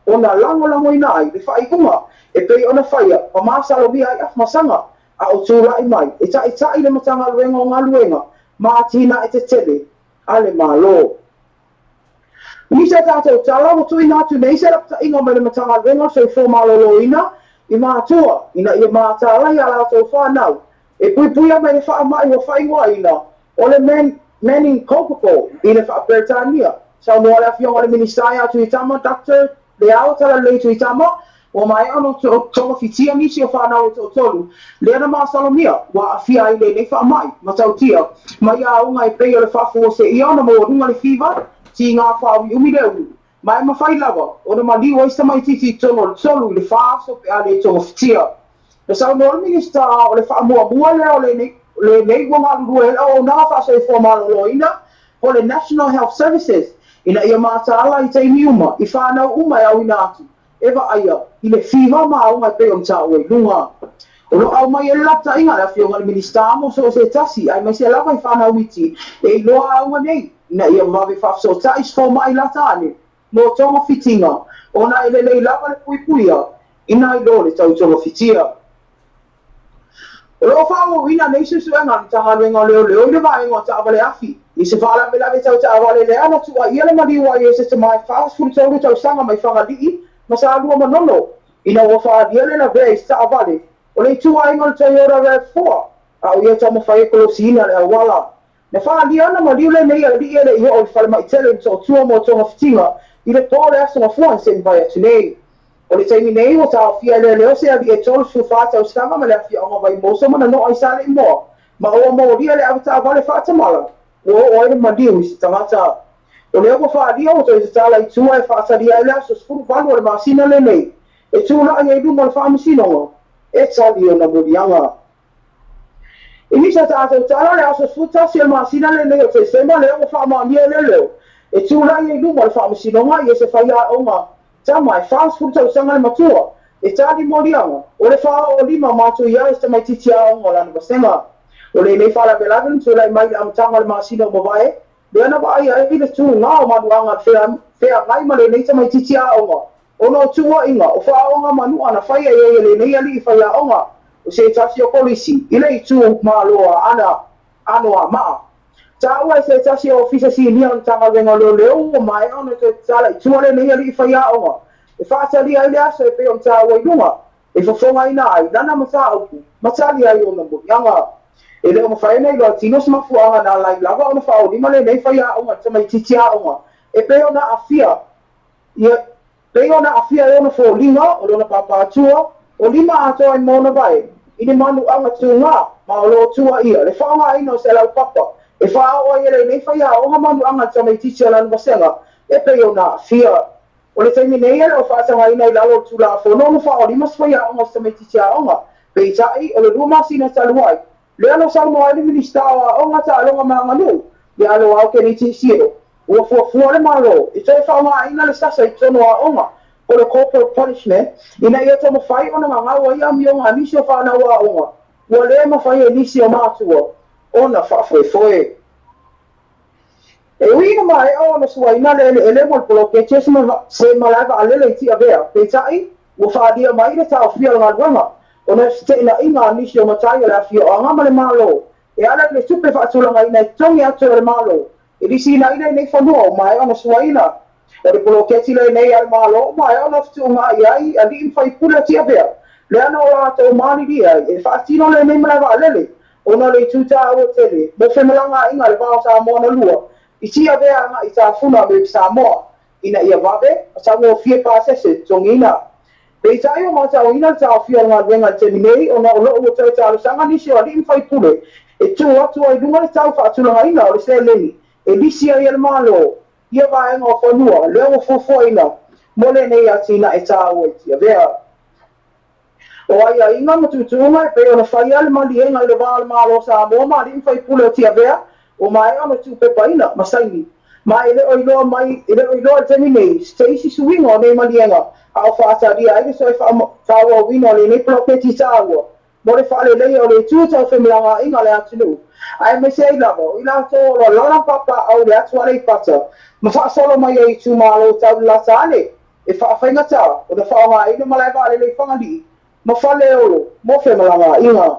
S4: ona lagolagoina ai le faaiuga e pei ona faia ma masalomia ai Afamasaga a o tulai mai e taʻitaʻi le Matagaluega o Galuega ma Atinae Tetele a le Malo. Nisi a tatou tala ua tuuina atu nei se lapataiga mai le Matagaluega o le Soifua Maloloina i matua ina ia mataala iā latou fanau e puipuia mai le faamai ua faaigoaina o le meningococcal i le faaperetania. Saunoa le afioga i le Minisita ia Tuitama Dr. Leao Talalelei Tuitama ua maea ona togafitia nisi o fanau e toatolu lea na masalomia ua aafia ai lenei faamai matautia mai aoga e pei o le faafuaseia ona maualuga le fiva tigā faaumiumi le ulu ma e mafai lava ona maliu ai se tamaitiiti i totonu o le 3 i le 4 aso pe a le togafitia. Na saunoa le Minisita o le faamuamua lea o lenei ua galulue ai le auaunaga faasoifua maloloina po o le National Health Services ina ia mataala i taimi uma i fanau uma e auina atu e vaaia i le fiva ma aoga e pei ona taua i luga. O loo aumai ai le lapataiga a le afioga i le Minisita mo so o se tasi aemaise lava i fanau iti e iloa aoga nei ina ia vave faafesootai se fomai lata ane mo togafitiga ona e lelei lava le puipuia ina i lo le tau togafitia. O loo faaauauina nei suesuega a le Matagaluega o Leoleo i le vaega o taavale afi i se faalavelave tau taavale lea na tuuaia le maliu ai e se tama e 43 tausaga mai Fagalii ma Salua Manono ina ua faalia le lavea i se taavale o le ituaiga o le Toyota RAV4 a o ia taumafai e kolosiina le auala. Na faalia ona maliu lenei alii e le i oo i le falemaitele i Motootua mo togafitiga i le po o le aso Gafua na seʻi mavae atu nei. O le taimi nei ua taofia e leoleo se alii e 34 tausaga ma le afioaga o Vaimoso ma Nanoa i Saleimoa ma ua molia le avetaavale faatamala ua oo ai le maliu i se tagata. O lea ua faalia ua toe tatala i tua e faatalia ai le aso 18 o le masina lenei e tulai ai i luma o le faamasinoga e tali ona moliaga. I nisi a tatou tala, le aso 11 o le masina lenei o Tesema lea ua faamaonia e leoleo e tulai ai i luma o le faamasinoga ia se faiaoga tama e 40 tausaga le matua e tali moliaga o le faaoo lima matuia ai se tamaitiiti aoga o lana vasega. O lenei faalavelave na tulai mai i le amataga o le masina ua mavae lea na vaaia ai le tugā o manuaga feagai ma lenei tamaitiiti aoga ona o tuuaiga o faaoga manua na faia i ai e lenei alii faiaoga o se tasi o kolisi i le itu Malo a Aana Anoamaa. Taua e se tasi o Ofisa Sinia o le Matagaluega o Leoleo ua maea ona toe tatala i tua lenei alii faiaoga e faatalia ai le aso e pei ona taua i luga e fofogaina ai lana mataupu ma tali ai ona moliaga. E le o mafai ona iloa tino se mafuaaga na alai lava ona faaolima lenei faiaoga i le tamaitiiti aoga e pei ona aafia ia pei ona aafia ai ona foliga o lona papātua o lima atoa ai ma ona vae i le manuaga tugā ma o loo tuuaia le faaaogaina o se laupapa e faaoo ai e lenei faiaoga manuaga a le tamaitiiti o lana vasega e pei ona aafia. O le taimi nei e le o faatagaina i lalo o le Tulafono ona faaolima se faiaoga o se tamaitiiti aoga Peitai o le 2 masina talu ai lea na saunoa ai le Minisita o Aoga, Taaloga ma Aganuu ia Aloao Keneti Sio, ua fuafua le Malo e toe faaaogaina le sasa i totonu o aoga o le corporal punishment ina ia taumafai ona gagau ai amioga a nisi o fanau aoga ua le mafai e nisi o matua ona faafoefoe. E ui ina maea ona suaina le eleele mo le poloketi se malae vaalele i Tiavea, peitai ua faalia mai le taofia o le galuega ona fete'inaiga a nisi o matai o le afioaga ma le Malo e ala i le tupe faatulagaina e totogi atu e le Malo e lisiina ai lenei fanua o maea ona suaina. O le poloketi lenei a le Malo o maea ona fetuuga'i ai alii ma faipule o Tiavea lea na o latou malilie ai e faatino lenei malae vaalele ona le itu tāua tele mo femalagaiga le va o Samoa na lua i Tiavea aga'i Tafuna me Samoa ina ia vave ma taugofie pasese totogiina. Peitai o matauina le taofia o le galuega i le taimi nei ona o loo ua toe talosaga nisi o alii ma faipule e tuu atu ai luga le tau faatulagaina o le seleni e lisi ai e le Malo ia vaega o fanua lea ua fuafuaina mo lenei atinae tāua i Tiavea. O aiaiga ma tuutuuga e pei ona faia le maliega i le va o le Malo o Samoa ma alii ma faipule o Tiavea ua maea ona tuupepaina ma saini ma e le o iloa mai e le o iloa i le taimi nei se isi suiga o nei maliega a o faatalia ai le toe faaauauina o lenei poloketi tāua mo le faaleleia o le itu tau femalagaiga o le atunuu aemaise ai lava o i latou o lo o lala papaau le atu Aleipata ma faasolo mai ai itumalo tau lalata ane e faafaigata ona faaaogaina malae vaalele i Fagalii ma Faleolo mo femalagaiga.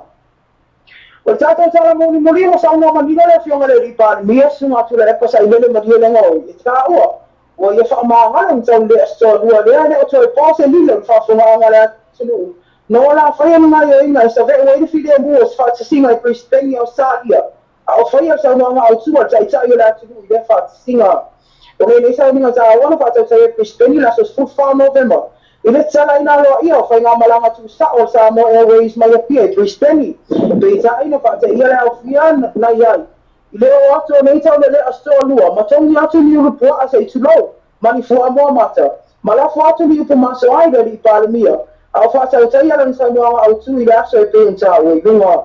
S4: O le tatou tala mulimuli ua saunoa manino le Afioga i le Alii Palemia, Susuga Tuilaepa Sailele Malielegaoi, e taua ua ia faamagalo ni taulelea Aso Toalua lea e le o toe po se lilo i le faafofogaaga a le atunuu na ua lafaia ni gaoioiga e save'u ai le filemu o se faatasiga i Brisbane i Ausetalia a o faia le saunoaga autu a le Taitai o le atunuu i lea faatasiga. O lenei sauniga taua na faatautaia i Brisbane i le aso 14 Novema i le tatalaina aloaia o faigamalaga tuusa'o o le Samoa Airways mai Apia i Brisbane. Peitai na faateia le aofia na i ai i le oo atu o nei taulelea Aso Toalua ma togi atu ni ulu puaa se'i tulou ma ni fuamoa mata ma lafo atu ni upu masoa i le Alii Palemia a o faatautaia lana saunoaga autu i le aso e pei ona taua i luga.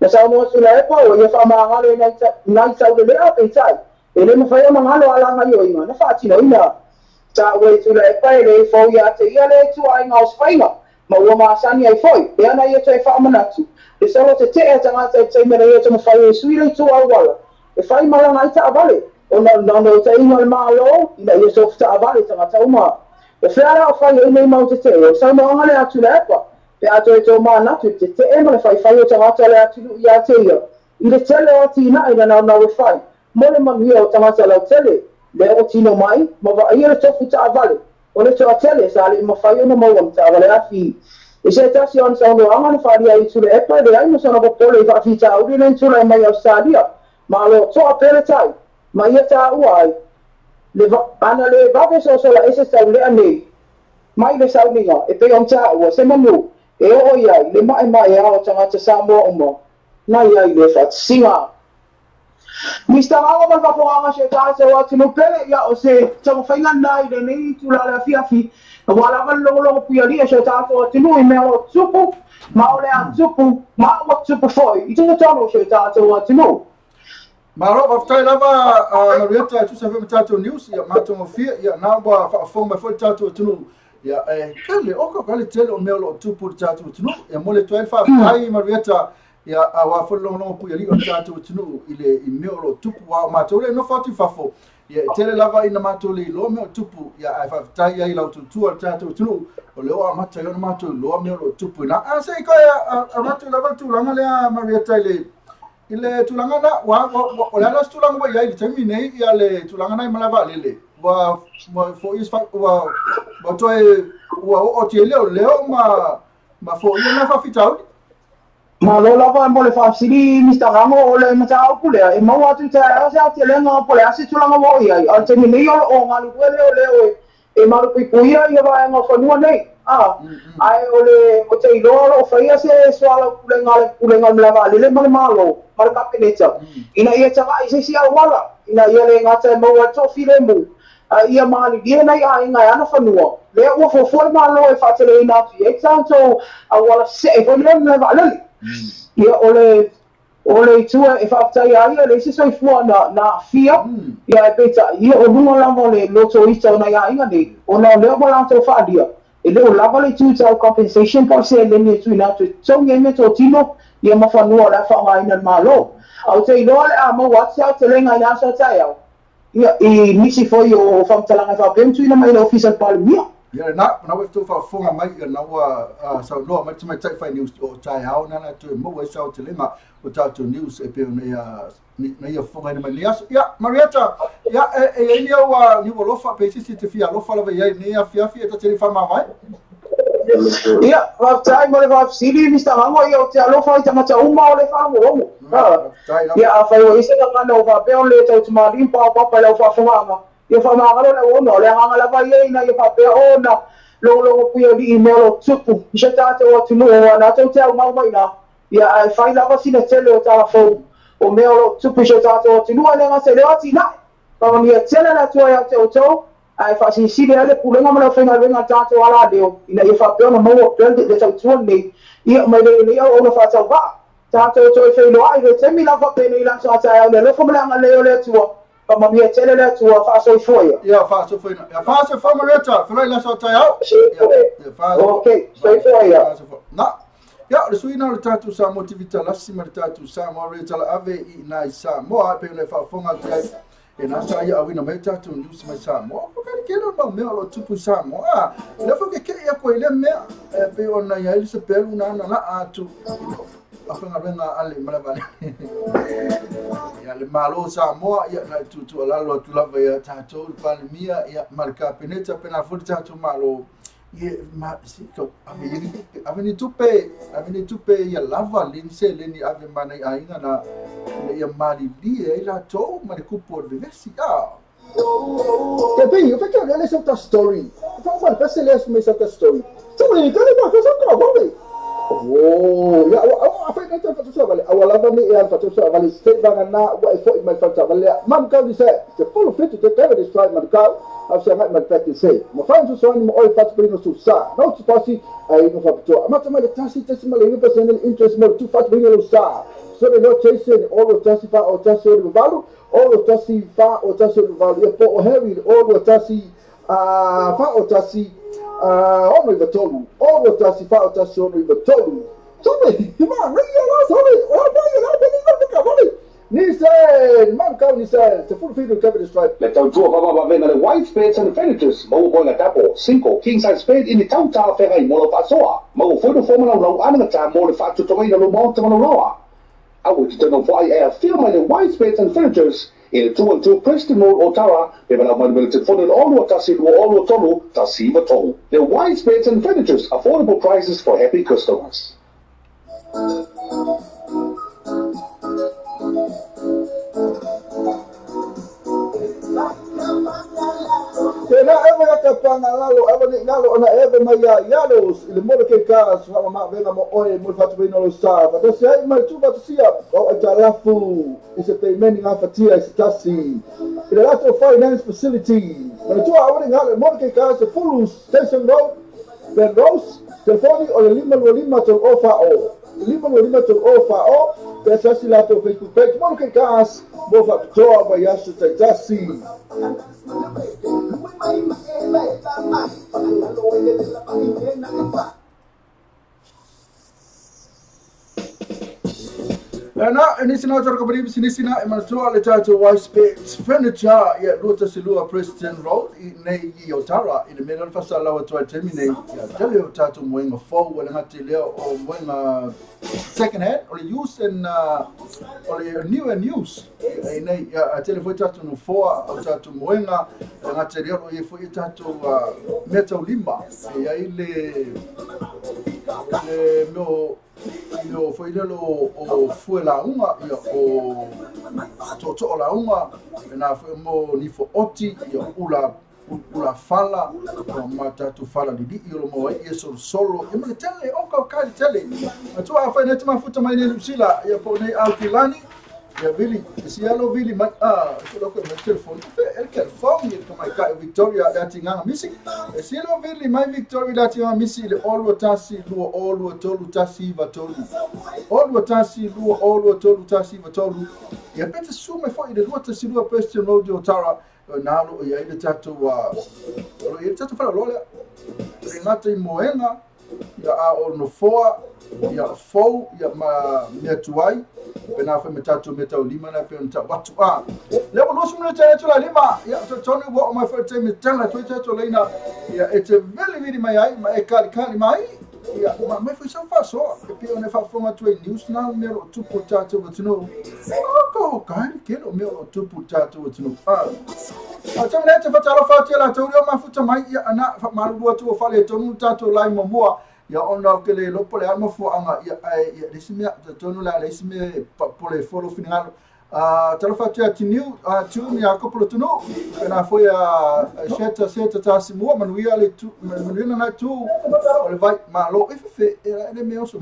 S4: Na saunoa Tuilaepa ua ia faamagalo i nai taulelea peitai e le mafai ona galo alagaioiga na faatinoina. Taua i Tuilaepa e le fou ia te ia le ituaiga o se faiga ma ua masani ai foi lea na ia toe faamanatu le solo tete'e a tagata i le taimi na ia taumafai e sui le itu auala e fai malaga ai taavale ona o le naunautaiga o le Malo ina ia sofu taavale tagata uma. O fea la o fai ai nei mau tete'e o saunoaga lea a Tuilaepa pe a toe tomanatu i le tete'e ma le faifai o tagata o le atunuu ia te ia i le tele o atinae na naunau e fai mo le manuia o tagata lautele lea ua tino mai ma vaaia le tofu taavale o le toatele sa le mafai ona maua ma taavale afi. I se tasi o ana saunoaga na faaalia ai i Tuilaepa e leai ma sona popole i faafitauli le tulai mai Ausetalia ma o lo o to'a pea le tai ma ia taua ai le ana le vave sosola ese taulea nei mai le sauniga e pei ona taua se manu e oo i ai le ma'ema'eā o tagata Samoa uma na i ai le faatasiga. Mista Gago ma le faafofogaaga a si o tatou atunuu pele, ia o se taumafaiga lena i lenei itula o le afiafi, aua lava le logologo puialii a si o tatou atunuu i mea o lo o tupu ma o le a tupu ma ua tupu foi i totonu o si o tatou atunuu.
S1: Malo, faafetai lava a Marieta e tusa foi ma tatou news, ia matagofie, ia na ua faafofoga mai foi le tatou atunuu, ia e tele, oka oka le tele o mea o lo o tupu i le tatou atunuu, ia momoli atu ai le faafetai Marieta, ia aua foi le logologo puialii o le tatou atunuu i le i mea o lo o tupu, aua o matou le nofo atu i fafo, ia e tele lava ina matou le iloa mea o tupu, ia ae faafetai ai i la outou tua i le tatou atunuu, o lea ua amata ai ona matou iloa mea o lo o tupu i ina. A se i toe avatu lava le tulaga lea Marieta i le tulaga na, ua o le a la se tulaga ua i ai i le taimi nei, ia le tulaga na i malaevaalele, ua foia ua ua toe ua oo atu i ai leoleo ma foia na faafitauli.
S4: Malo lava mo le faafesili Mister Gago, o le mataupu lea e maua atu i taeao se aotelega po o le a se tulaga ua oo i ai, a o le taimi nei o lo o galulue leoleo e malupuipuia ia vaega o fanua nei, a ae o le o te iloa o lo o faia se soalaupulega a le Pulega o le Malaevaalele ma le Malo ma le Kapeneta ina ia taga'i se isi auala ina ia le gata e maua ai le toafilemu Ia malilie nai aiga e ana fanua lea ua fuafua le Malo e faateleina atu i ai tatou auala se'e foi lea le vaalele. Ia o le itu e faafetaia ai e leai se soifua na aafia. Ia e peitai ia o luga lava o le lotoita o nai aiga nei ona o lea ua latou faalia e le o lava le itu tau compensation po o le seleni e tuuina atu e totogi ai meatotino ia ma fanua o le a faaaogaina e le Malo. Ae ou te iloa o le a maua atu se aotelega i le aso a taeao ia i nisi foi o faamatalaga e faapea ona tuuina mai i le Ofisa o le Palemia.
S1: Ia lena, na ua tou faafofoga mai, ia na ua saunoa mai le tamaitai fai news o taeao na la toe maua ai se aotelega o tatou news e pei ona ia na ia fofogaina mai lenei aso. Ia, Marietta, ia e i ai ni au niu alofa pe se isi e te fia alofa lava i ai i lenei afiafi e ta te le faamavae?
S4: Ia, faafetai mo le faafesili Mister Gago, ia ou te alofa i tagata uma o le faalogologo. Ia, afai ua i ai se gagana ua faapea ona le tautamalii ma paopapa i lau faafofogaaga, ia faamagalo le auauna, o le agaga lava ia ina ia faapea ona logologo puialii i mea o lo o tupu i so tatou atunuu aua na tou te aumau mai ina, ia ae fai lava sina tele o tala fou o mea o lo o tupu i so tatou atunuu ae le gata i lea o atinae. Faamanuia tele le Atua ia te outou, ae faasilisili ai le pulega ma le aufaigaluega a le tatou alaleo ina ia faapea ona maua pea le tautua lenei ia mai lenei auauna faatauvaa. Tatou toe feiloai i le taimi lava penei le aso a taeao i le alofa ma le agalelei o le Atua. Faamanuia tele le Atua, faasoifua ia.
S1: Ia, faasoifua ina. Ia, faasoifua Marietta, feiloai i le aso a taeao. Ia,
S4: Ok, soifua ia.
S1: Faasoifua. Na, ia, o le suiina o le tatou Samoa TV Talasi ma le tatou Samoa Radio Talaave i ina i Samoa, e pei ona e faafofoga atu ai, e nā sa ia auina mai tatou news mai Samoa. O ka kele o mau mea o lo o tupu i Samoa. Ah, lea foi ke keʻi aku ai i lea mea, e pei ona i ai le sepelu na ana laa atu i lou aufaigaluega a le malaevaalele. Ia, le Malo o Samoa, ia, na e tuutuualalo atu lava ia tatou, le Palemia, ia, ma le Kapeneta, pena foi le tatou Malo, ia, ma, si, kau, ave ia ni tupe, ave ni tupe, ave ni tupe ia lava le ni seleni ave ma nai aiga na, ina ia malilie ai latou ma le kupu o le vevesi. Ah.
S3: Te pei, o fekea le sa story. Fa uma pese le me sa story. So le ka le ka sa ka ba. Oh, ya wa a fa ka fa sa vale. Awa lava ni e al fa sa vale se va na wa e fo i mai fa sa vale. Mam ka ni se se full fit te te de strike man ka. A sa ngai man practice se. Ma fa so so ni mo oi fa te no su sa. No tu pasi ai no fa to. Ma ta ma le tasi tasi ma le 9% interest mo tu fa te no sa. So le no chase o lo tasi fa o tasi o valu. O lo tasi fa o tasi o valu. Ia po o Harry o lo tasi fa o tasi ono i tolu. O lo tasi fa o tasi ono i tolu. Sorry, ma ria la sorry. O ba ia la ni ka ka vale. Ni se man ka ni se te full feed of stripe. Le tautua faamavaavena le White Beds and Furnitures, maua moega tapo, 5 king size bed i ni tau talafeagai mo lau faasoa. Maua foi no fua malaulau anagata mo le faatotogaina lou maota ma laulaoa. Aua e te tau foai e afio mai le White Beds and Furnitures i le 212 Preston Road Otara, pe malau mai le telefoni le 0 1 2 2 3 1 9 3. Le White Beds and Furnitures, affordable prices for happy customers.
S1: Tēnā ewa ia ka pānga lalo, ewa ni ngalo ona ewe mai ia ialo, i le mole ke ka, suhawa maa venga mo oe, mo le whatuina lo sa. Whatasi ai mai tu whatusia, o ai tā lafu, i se peimeni ngā whatia i se tasi. I le lato finance facility. Mana tua awa ni ngalo, mole ke ka, se Fulu Station Road, Ben Rose, telefoni o le 525 tolu o wha o. 525 tolu o wha o, pe sasi lato Facebook page, mole ke ka, mo whapitoa mai aso taitasi. Na, e nisi na tara kapari si nisi na e manatua le tatou Wise Beds Furniture ia lua tasi lua Preston Road i nei i Otara i le mea le fasalaua atu ai taimi nei ia tele o tatou moenga fou e le gata i lea o moenga second hand o le use and o le new and use i nei ia tele foi tatou nofoa o tatou moenga e le gata i lea o lo o i ai foi tatou mea taulima e i ai le le mea o Mea foi lea o fue lauga, ia o tootoo lauga, na foi mo nifo oti, ia ula ula fala, ma tatou fala lili'i o lo maua ai ia solosolo, ia ma le tele, o kau kai le tele. Matua a whai nei te mafuta mai nei Niu Sila, ia po nei Aotilani, Ia vili, si alo vili mai a lo ko mai telefoni fe el telefoni ko mai ka Victoria le atinga misi. Si alo vili mai Victoria le atinga misi le olua tasi lua olua tolu tasi iva tolu. Olua tasi lua olua tolu tasi iva tolu. Ia pete sume foi le lua tasi lua Preston Road o Tara na lo ia ile tatou lo ia tatou fala lola. Le ngata i moenga ia a o no foa ia fou ia ma mea tuai pena fa me tatou me tau lima na pe on ta watu a le mo losu no tele tula lima ia to tonu wo my first time tala to to leina ia e te veli vili mai ai ma e kali kali mai ia ma mai foi sa fa so e pe on e fa fonga tu news na me ro tupu tatou tunu ko kai ke lo me ro tupu tatou tunu a a te mene te fatalo fa te la tau ma futa mai ia ana fa malu tu fa le tonu tatou lai mo ia ona ke le lopo le alma fo anga ia ia le simia tonu la le simia pole folo finalo a talofa te tiniu a tu ni a kopolo tunu na foi a seta seta ta simua manuia le tu manuia na tu o le vai ma lo e le me oso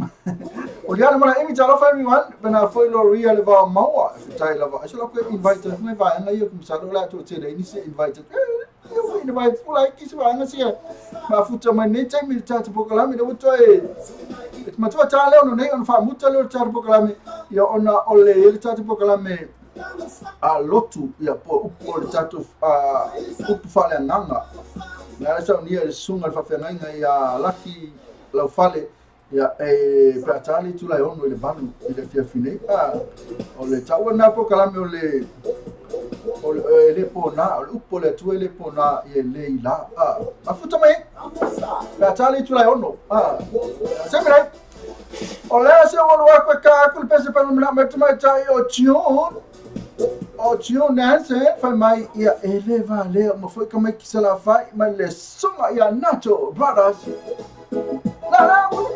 S1: o le ana mala emi talofa everyone na foi lo ria le va maua tai lava so lo ko invite me vai anga ia kum sa lo la to te le ni se invite eu invite pula ki se anga se ma futa mai nei taimi tata pokalame le uto e matua ta leo no nei on fa muta leo tata pokalame ia ona ole ele tata pokalame a lotu ia po upo le tata a upo fale nganga na sa ni le sunga fa fenga ia laki lau fale ia e patali tu la ono le valu ile fia fine a ole taua na pokalame ole o le pona o upo le tu le pona e le ila a afuta mai patali tu la ono a sempre o le se o lo ka ka ku pese pa no me tu mai tai o tion o tion nanse fa mai ia eleva le mo foi ka mai kisala fa mai le songa ia Nato Brothers la la mo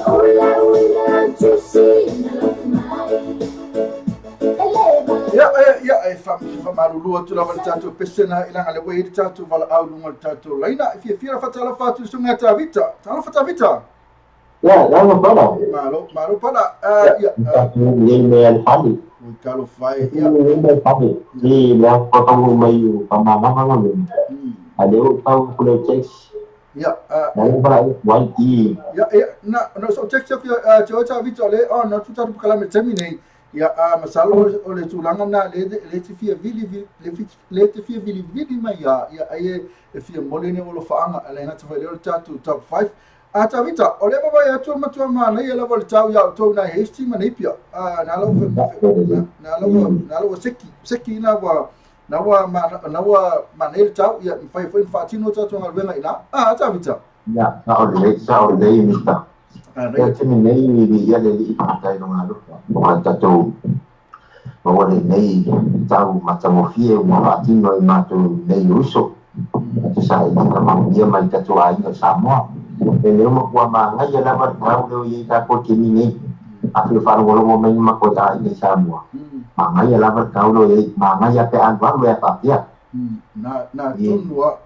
S5: All I will to see.
S1: faamalulu atu lava le tatou pesena i laga le ua i le tatou valaau luga o le tatou laina e fiafia la faatalofa atu i le susuga Tavita. Talofa Tavita.
S5: Ya, lama pala.
S1: Malo, malo pala. Ya.
S5: Ni me al fali.
S1: Ui talo fai. Ya.
S5: Ni me fali. Ni la ko mai pa ma ma ma ma. Ale o tau kule text.
S1: Ya.
S5: Na pala wai i.
S1: Ya, na no so text yo Tavita le oh no tu tatu kala me temi nei. Ya, masalo o le tulaga na le le te fia vili le te fia vili vili mai ya ya ai e fia mole ne o lo faanga ale na te fai le tatu top 5. A Tavita, o le mawai atu matua mana ia lava le tau ia o nai hesti ma nei pia. Na lau seki, seki na wa mana le tau ia mwhai whai whaatino tātou ngā ruenga ina. A Tavita.
S5: Ya, sa o le mista. Ia tini nei ia le li i no ngā lupa. O tātou o le nei tau matangofie ua whaatino i mātou nei uso. Te sa i ka mahuia mai tātou a inga Samoa. E leo makua maangai ia lava tau leo i tākou kini nei. A whio whalongolongo mai mako tā inga Samoa. Maangai ia lava tau leo i maangai ia pe anwaru e whapia.
S1: Na tunua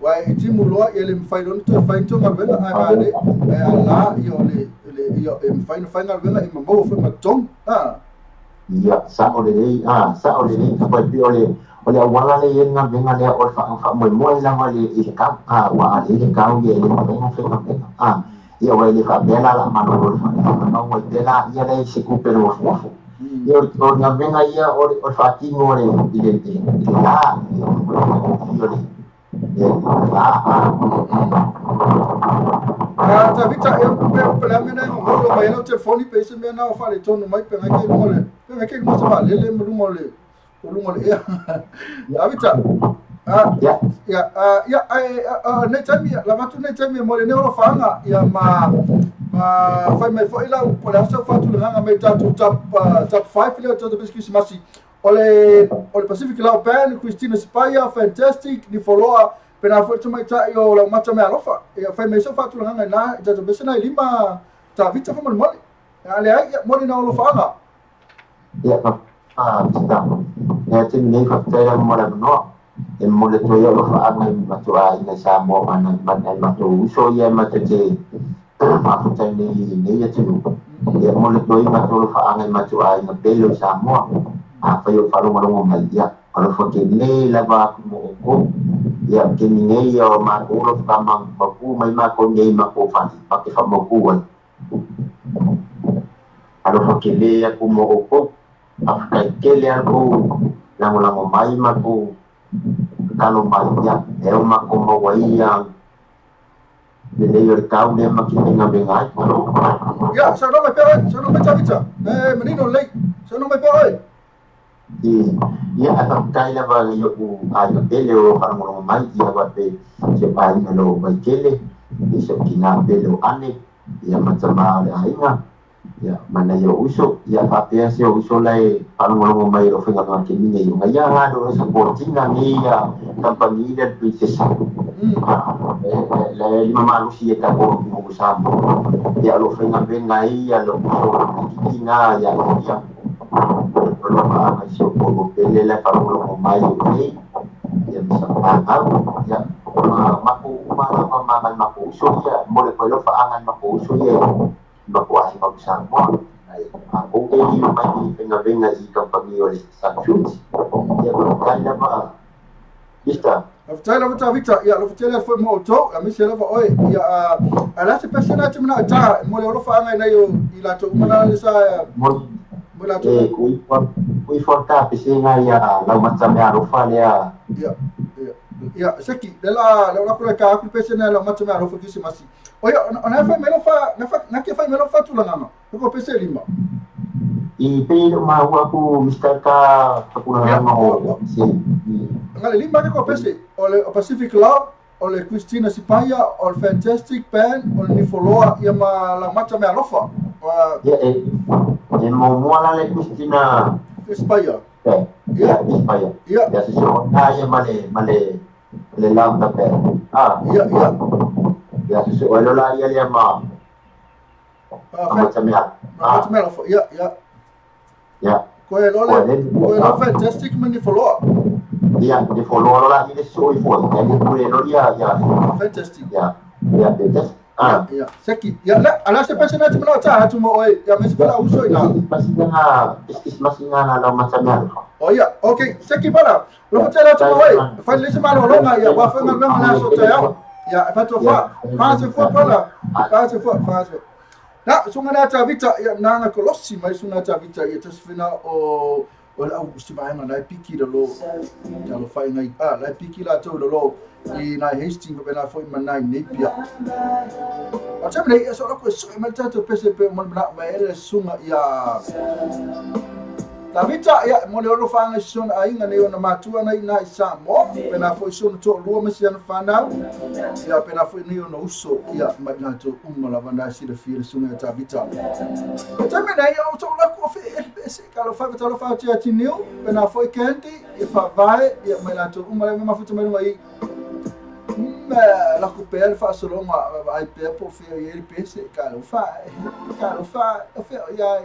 S1: wai e timu loa ia le mwhai rona toi whai nto ngā ruenga ai maa le ala ia o le ia e mwhai na whai ngā ruenga i mamau whai matong.
S5: Ia sa o le lei sa o le lei ka pai pi o le o le awala le ia ngā venga lea o le wha moe lava le i le kau ua ale le kau ia le venga whenga venga ia wai le wha bela la mano o le wha wai bela ia le se kupe le wafu ia o ngā venga ia o le whatingo o le i le la o le la
S1: Tavita e pe la mena ngolo mai lo telefoni pe se mena o fale tono mai pe ngai ke le pe ngai ke mo sa le le mo le o lungo le ya Tavita ya ya ya ne tami la matu ne tami mo le ne o fanga ya ma fai mai foi la o le sa fatu le nganga mai tatu top top 5 le to biscuit masi o le Pacific Lau Band Christina Spire Fantastic ni follow pena foi mai ta yo la mata me alofa ya fai mai so fatu le nganga na tatu besena lima Tavita fa mo le ale ai mo le na o fanga
S5: ya sta ya te nei fa tera mo la no e mo le to yo fa anga ma to ai na sa mo mana ma to uso ia ma te te ma fu te nei nei ya te no ya mo le to ma to fa anga ma to ai na pelo sa mo a fa yo fa lo mo mai ya alo fa ke nei la va mo ko ya ke nei yo ma ko lo fa ma ku mai ma ko nei ma ko fa pa ke fa mo ku wa alo fa ke le ya ku mo ko afkai kele aku lango-lango mai maku kalau mai ya eu maku mau ia le yo kau le maki tenga bengai
S1: ya sa no me pere sa no me Tavita menino lei sa no me pere
S5: i ya afkai la va yo ku ayo tele o lango mai ia va pe se pai no mai kele i se kina pelo ane ia matama le ainga ya mana yo uso ya papea se uso lai palongolongo mai o whenga ngā ke mine yo ngai ngā do sa portina ni ya company le princesa le lima malusi e ka ko mo sa ya lo whenga venga ia lo uso kina ya ya lo ma so ko pele le palongolongo mai ni ya sa pa ya ma ma ma ma ma uso ya mo le ko lo fa angan ma uso ya makuha si Samoa ay ako kay may pingabenga i company o sa shoot ya kaya ba Vista
S1: After Tavita ya lo tele fo mo to a mi se lava oi ya ala se persona te mena ta mo le lo fa ngai na yo ila to mana le sa
S5: mo
S1: la to
S5: kui forta pe se ngai ya la matsa me aro fa le
S1: ya ya seki le la la ko ka ku persona la matsa me aro fa ki se masi oya ona fa melo fa na ke fa melo fa tula ngama ko pese lima
S5: i pe ma wa ku Mr. Ka ku na ma o si
S1: ngale lima ke ko pese o le Pacific Love o le Christina Sipaya o le Fantastic Band o le Nifoloa ia ma la mata me alofa
S5: ya e mo mo la le Christina
S1: Sipaya
S5: ya Sipaya ya se so na ya male male le lamba pe
S1: ya ya
S5: ya se o la ia le ma
S1: ya ya ya Koe lole, koe lo fantastic ma ni follow.
S5: Ia, ni follow la ni so i fo. Ya ni pule lo ya ya.
S1: Fantastic.
S5: Ya. Ya, fantastic.
S1: Ah. Ya, seki. Ya, la ala se pese na timana ta atu mo oi. Ya mesi pala uso ina.
S5: Masinga, masinga na macam ni.
S1: Oh ya, okay, seki pala. Lo tela tu oi. Fa le se malo longa ya, wa fa ngal na so ta ya. Ya, fa to fa. Fa se fo pala. Fa se fo, fa se. Na, sunga na ta vita ya nanga kolossi mai sunga ta vita ya tasfina o o la au si vaenga nai piki le lo ya lo fai ngai a nai piki la to le lo i nai Hastings pa na foi manai Napier. O te mene so la ko so ma tato pese pe mo na ma ele sunga ya Ta vita ya mo le olo fanga sona ainga nei ona matua nei na Samoa pe na foi sona to lua mesi ana whanau ya pe na foi nei ona uso ya mai na to uma lava na si le fia sunga ta vita. O te mene o to la ko fe se ka lo fa ta lo fa te atiniu pe na foi Candy e fa vai ya mai na to uma lava mafuta mai ngai la kupel fa solonga ai pe po fe i pese ka lo fa fe ya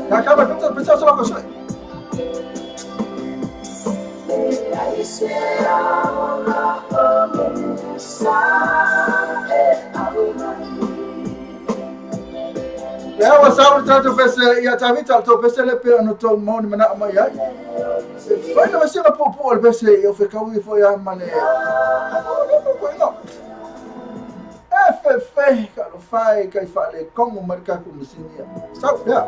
S1: ka ka ba pensa solo ko so Ya wa sa trato pese ya tavita to pese le pe no to mo ni mana ma ya Vai na sera po po le pese yo fe ka wi fo ya mane F F ka lo fai ka fa le kongo marka ko msinia so ya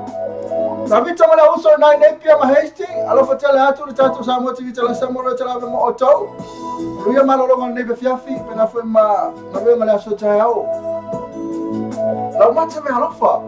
S1: Tavita mala uso na Napier ma Hastings alo fatela atu le tatu sa mo tivita la sa mo le tala mo oto Ruia malo longa nei fiafi pe na foi ma na ve mala so ta o La mata me alofa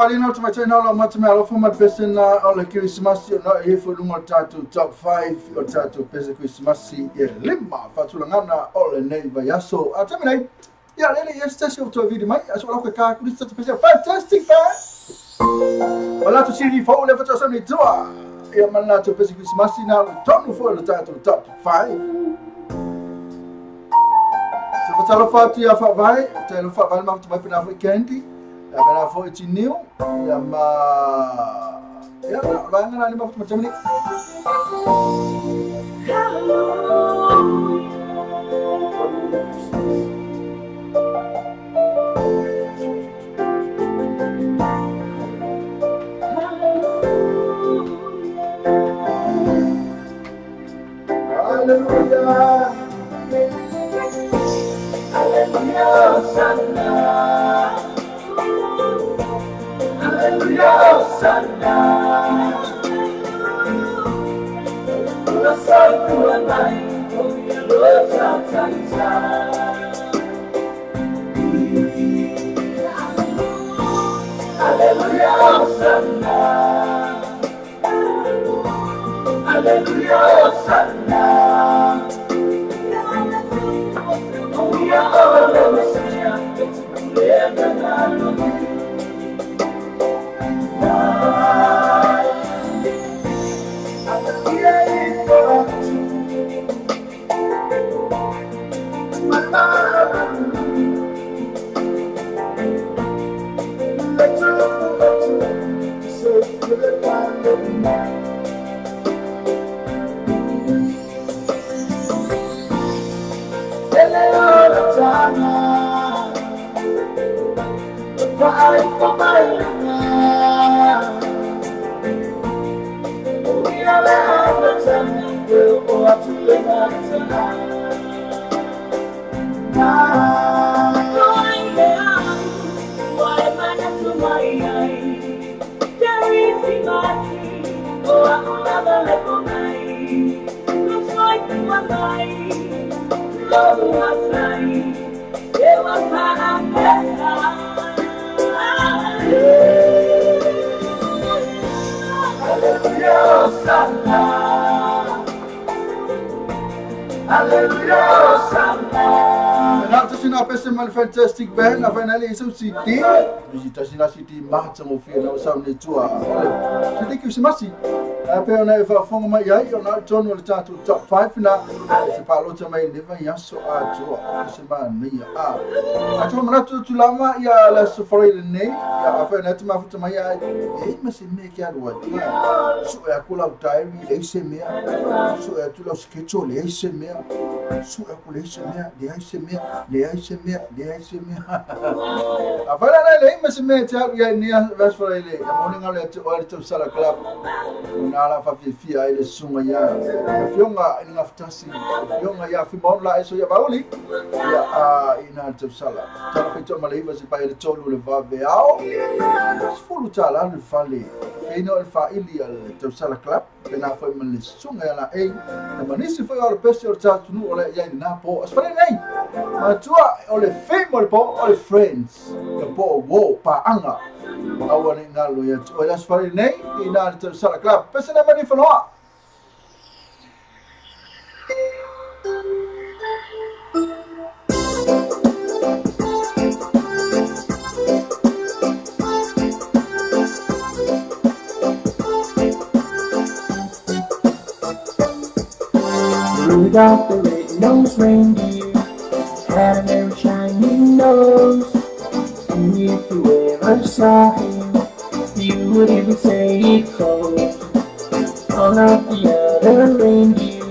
S1: Marina to my channel, Matamelo for my person on the Christmas, not here for Lungo Tattoo top 5 or Tattoo Pesa Christmas, Lima, Fatulangana, all the name by Yaso. I tell me, yeah, yes, that's your video, mate. That's what I could fantastic, man. O lato siri fau le fata soni tua. Ia mana lato pesi Christmas na tonu fo le tatou top 5. Se fatalo fatu ia fa vai, te lo fa vai ma tu mai pena foi candy. Ia pena foi tiniu, ia ma ia la ngana ni ma tu macam ni. Hallelujah.
S2: Hallelujah, Hosanna. Hallelujah, Hosanna. Hallelujah, Hosanna. Hallelujah, Hosanna. We are all the Messiah. It's
S1: Fantastic band, a finally so city. Visita city marcha mo fi na sa ni tua. City Christmas. A pe ona e fa fonga mai ai ona tono le tatou top 5 na se palo ta mai leva ia so a tua se ma ni a. A tu mana tu lama ia la so for le nei ia a fe na tu ma futa mai ai e ma se me kia lua. So e kula diary le se me. So e tu la sketch le se me. So e kula se me, le se me, le se me, le se me. A fa na le ma se me ta ia ni a vas for le. A mo nga le te o le to sala club. Na la fa fia ile sunga ya fionga ina ftasi fionga ya fi mon la eso ya bauli ya a ina te sala tala fe to malaiva se pa ile tolu le va veao sfulu tala le fale ino el fa ili al te sala club na fa mal sunga ya la e na manisi foi al pesi or ta tunu ole ya na po as fale nei ma tua ole fame ole po ole friends ka po wo pa anga awa ni ngalo ya o las fale nei ina te sala club pesi na mani fanoa.
S2: Rudolph the red-nosed reindeer had a very shiny nose, and if you ever saw him, you would even say it froze. All of the other reindeer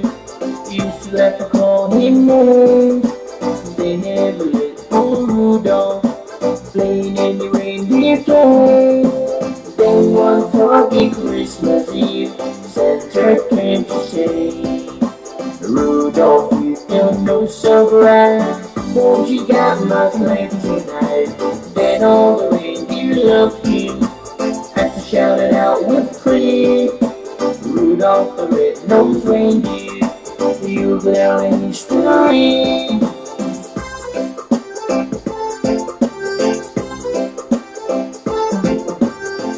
S2: used to laugh and call him names. They never let old Rudolph play in any reindeer games. Then one foggy Christmas Eve, Santa came to say, Rudolph, with your nose so bright, won't you guide my sleigh tonight? Then all the reindeer loved him as they shouted out with glee, Rudolph the red-nosed reindeer, you'll go down in history.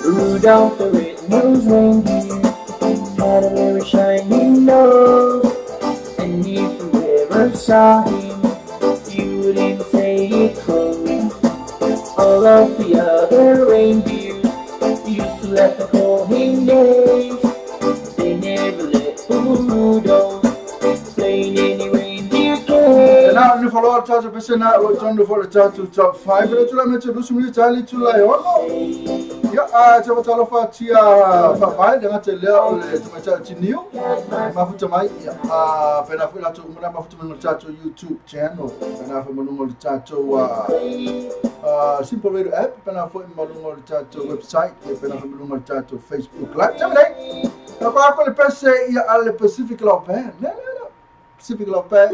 S2: Rudolph the red-nosed reindeer had a very shiny nose, and if you ever saw him, you would even say it froze. All of the other reindeer Used to laugh and call him names. They never let Bulldoze playing any reindeer games.
S1: Na ni follow up tato pesena lo tondo for tato top 5 le tula mete lusu mi tali tula yono. Ya a te talo fa tia fa vai le ngate le o le tamaita tiniu. Mafuta mai a pena fu la to mona mafuta mai tato YouTube channel. Pena fu malungo le tato Simple Radio app, pena fu malungo le tato website, pena fu malungo le tato Facebook Live. Tamai. Na pa ko le pese ya ale Pacific Love Band. Ne ne ne. Pacific Love Band.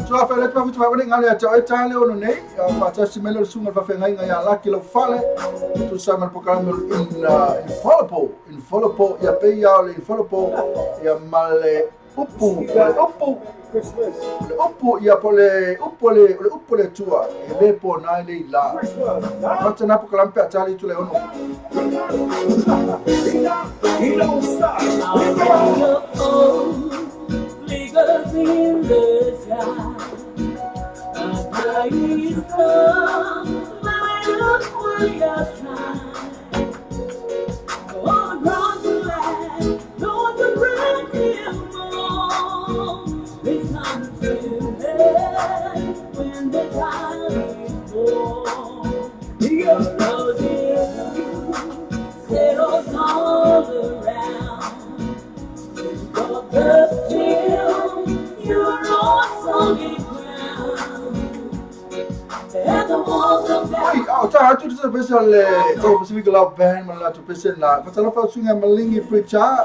S1: Tua fele tua futu wani ngale ata ita le ono nei fa tasi mele o sunga fa fengai ngai ala ki lo fale tu sa mal pokala in infallible infallible ya pe ya le infallible ya male upu upu
S6: Christmas
S1: le upu ya pole upu le upu le tua e le po na le la fa na pokala pe ata le tu le ono.
S6: He don't stop.
S2: Flickers in the sky, a bright star, light up while you shine. All across the land, Lord, the brand new morn. It's time to end when the time is born. Roses settles all around. But the still, you're on solid ground. And the walls of
S1: Oi, au ta atu te pese le to Pacific Love Band man la tu pese na. Fa talo fa sunga malingi preacher.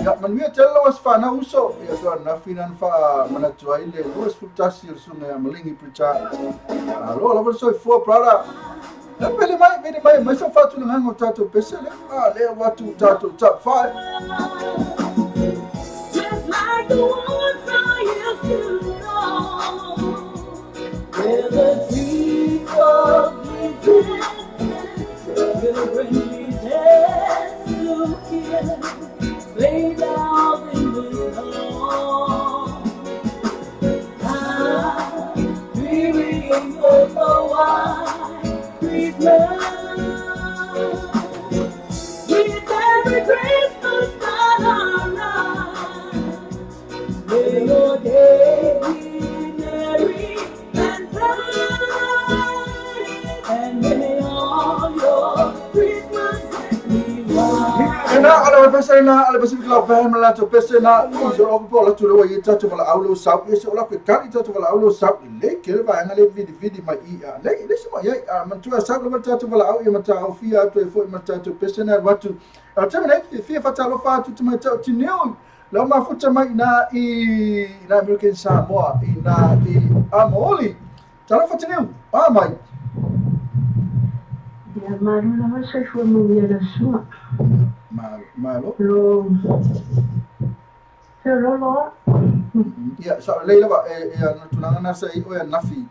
S1: Ya manuia telo was fa na uso. Ya to na finan fa mana tu ai le was fu tasi o sunga malingi preacher. Alo la so fo brother. La pele mai pele mai mai so fa tu ngango tato pese le. Ah le wa tu tato top 5.
S2: Just like the ones I used to know, where the tree of existence will bring me death to kill, laid out in the snow. I'm dreaming of a white Christmas. With every Christmas that I write, may your day be merry and bright, and may all your Christmases be white.
S1: Ena ala pese na ala Pacific Love Band man la tu pese na so o po la tu le wa tato wala aulo sa ye so la ke ka tato wala aulo sa le ke ba ngale vidi vidi ma i a le le se ma ye man tu sa le tato wala au ye ma ta au fia tu e fo ma tato pese na watu a te mena fia fa talo fa tu ma ta ti neo la ma futa mai na i na American Samoa i na i Amoli talo fa ti neo a mai
S7: Ya malu la sa fua mo ya la sua.
S1: Malo
S7: Lo se lo
S1: ya sa le la e na tunanga na sa i o ya nafi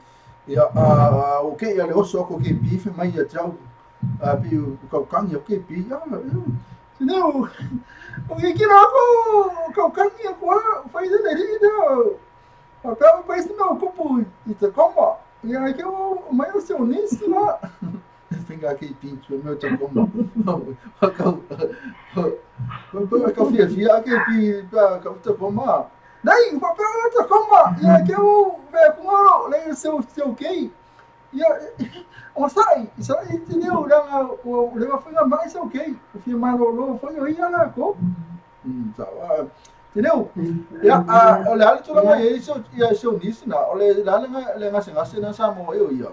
S1: ya a o ke ya le oso ko ke beef mai ya tau a pi o ka kang ya ke bi ya no o ke ki na ko ka kang ya ko fa i le ri da pa pa pa is no ko pu i te koma ya ke o mai o se onisi la finga ke pi tu me te koma ka ka fia fia ke pi pa ka te koma nei pa pa te koma ya ke o ve ko le se o ke ya o sai sai ti neu la o le va finga mai se o ke o fia mai lo fo yo ia la ko sa ti neu ya a le ale tu la mai so ya so nisi na o le la le nga se nga se na sa mo yo ia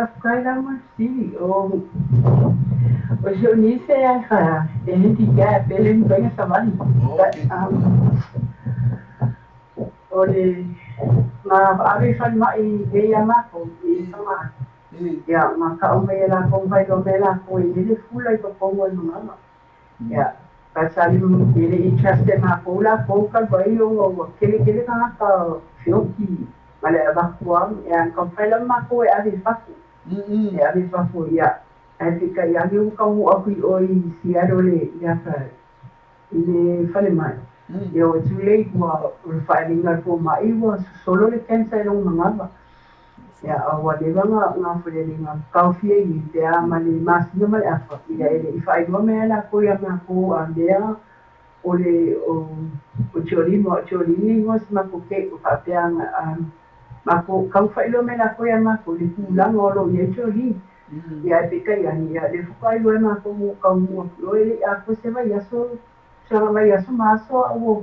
S7: Kai la mo si o o se nisi ya fa e ndi ya pele ni sa mali. O le ma ave fa mai e ya ma ko i sama. Ya ma ka o me la ko vai do me la ko e le fula i ko mo no mama. Ya pasali ele i chaste ma ko la ko ka vai o o kele kele ka ka fioki male ba ko ya ko fa la ma ko e ave fa. E ave fa fo ya. E te ka ia ni ka o aku o i Seattle le ya fa le fale mai. Ia ua too late ua o le faaaliga a le fomai ua sosolo le cancer i lona manava. Ia a ua leva na na taofia i i pe a ma le masina ma le afa, ia e le i faailoa mai lava latou ia matou a mea o le o Tiolimo, a o Tiolini le igoa o si matou keiki faapea a matou tau faailoa mai latou ia matou i le tulaga o lo o i ai Tiolini. Ia ae peitai ane, ia o lea faatoa iloa e matou ua taunuu atu i o e le i atoa se vaiaso Sala vaiaso ma aso a ua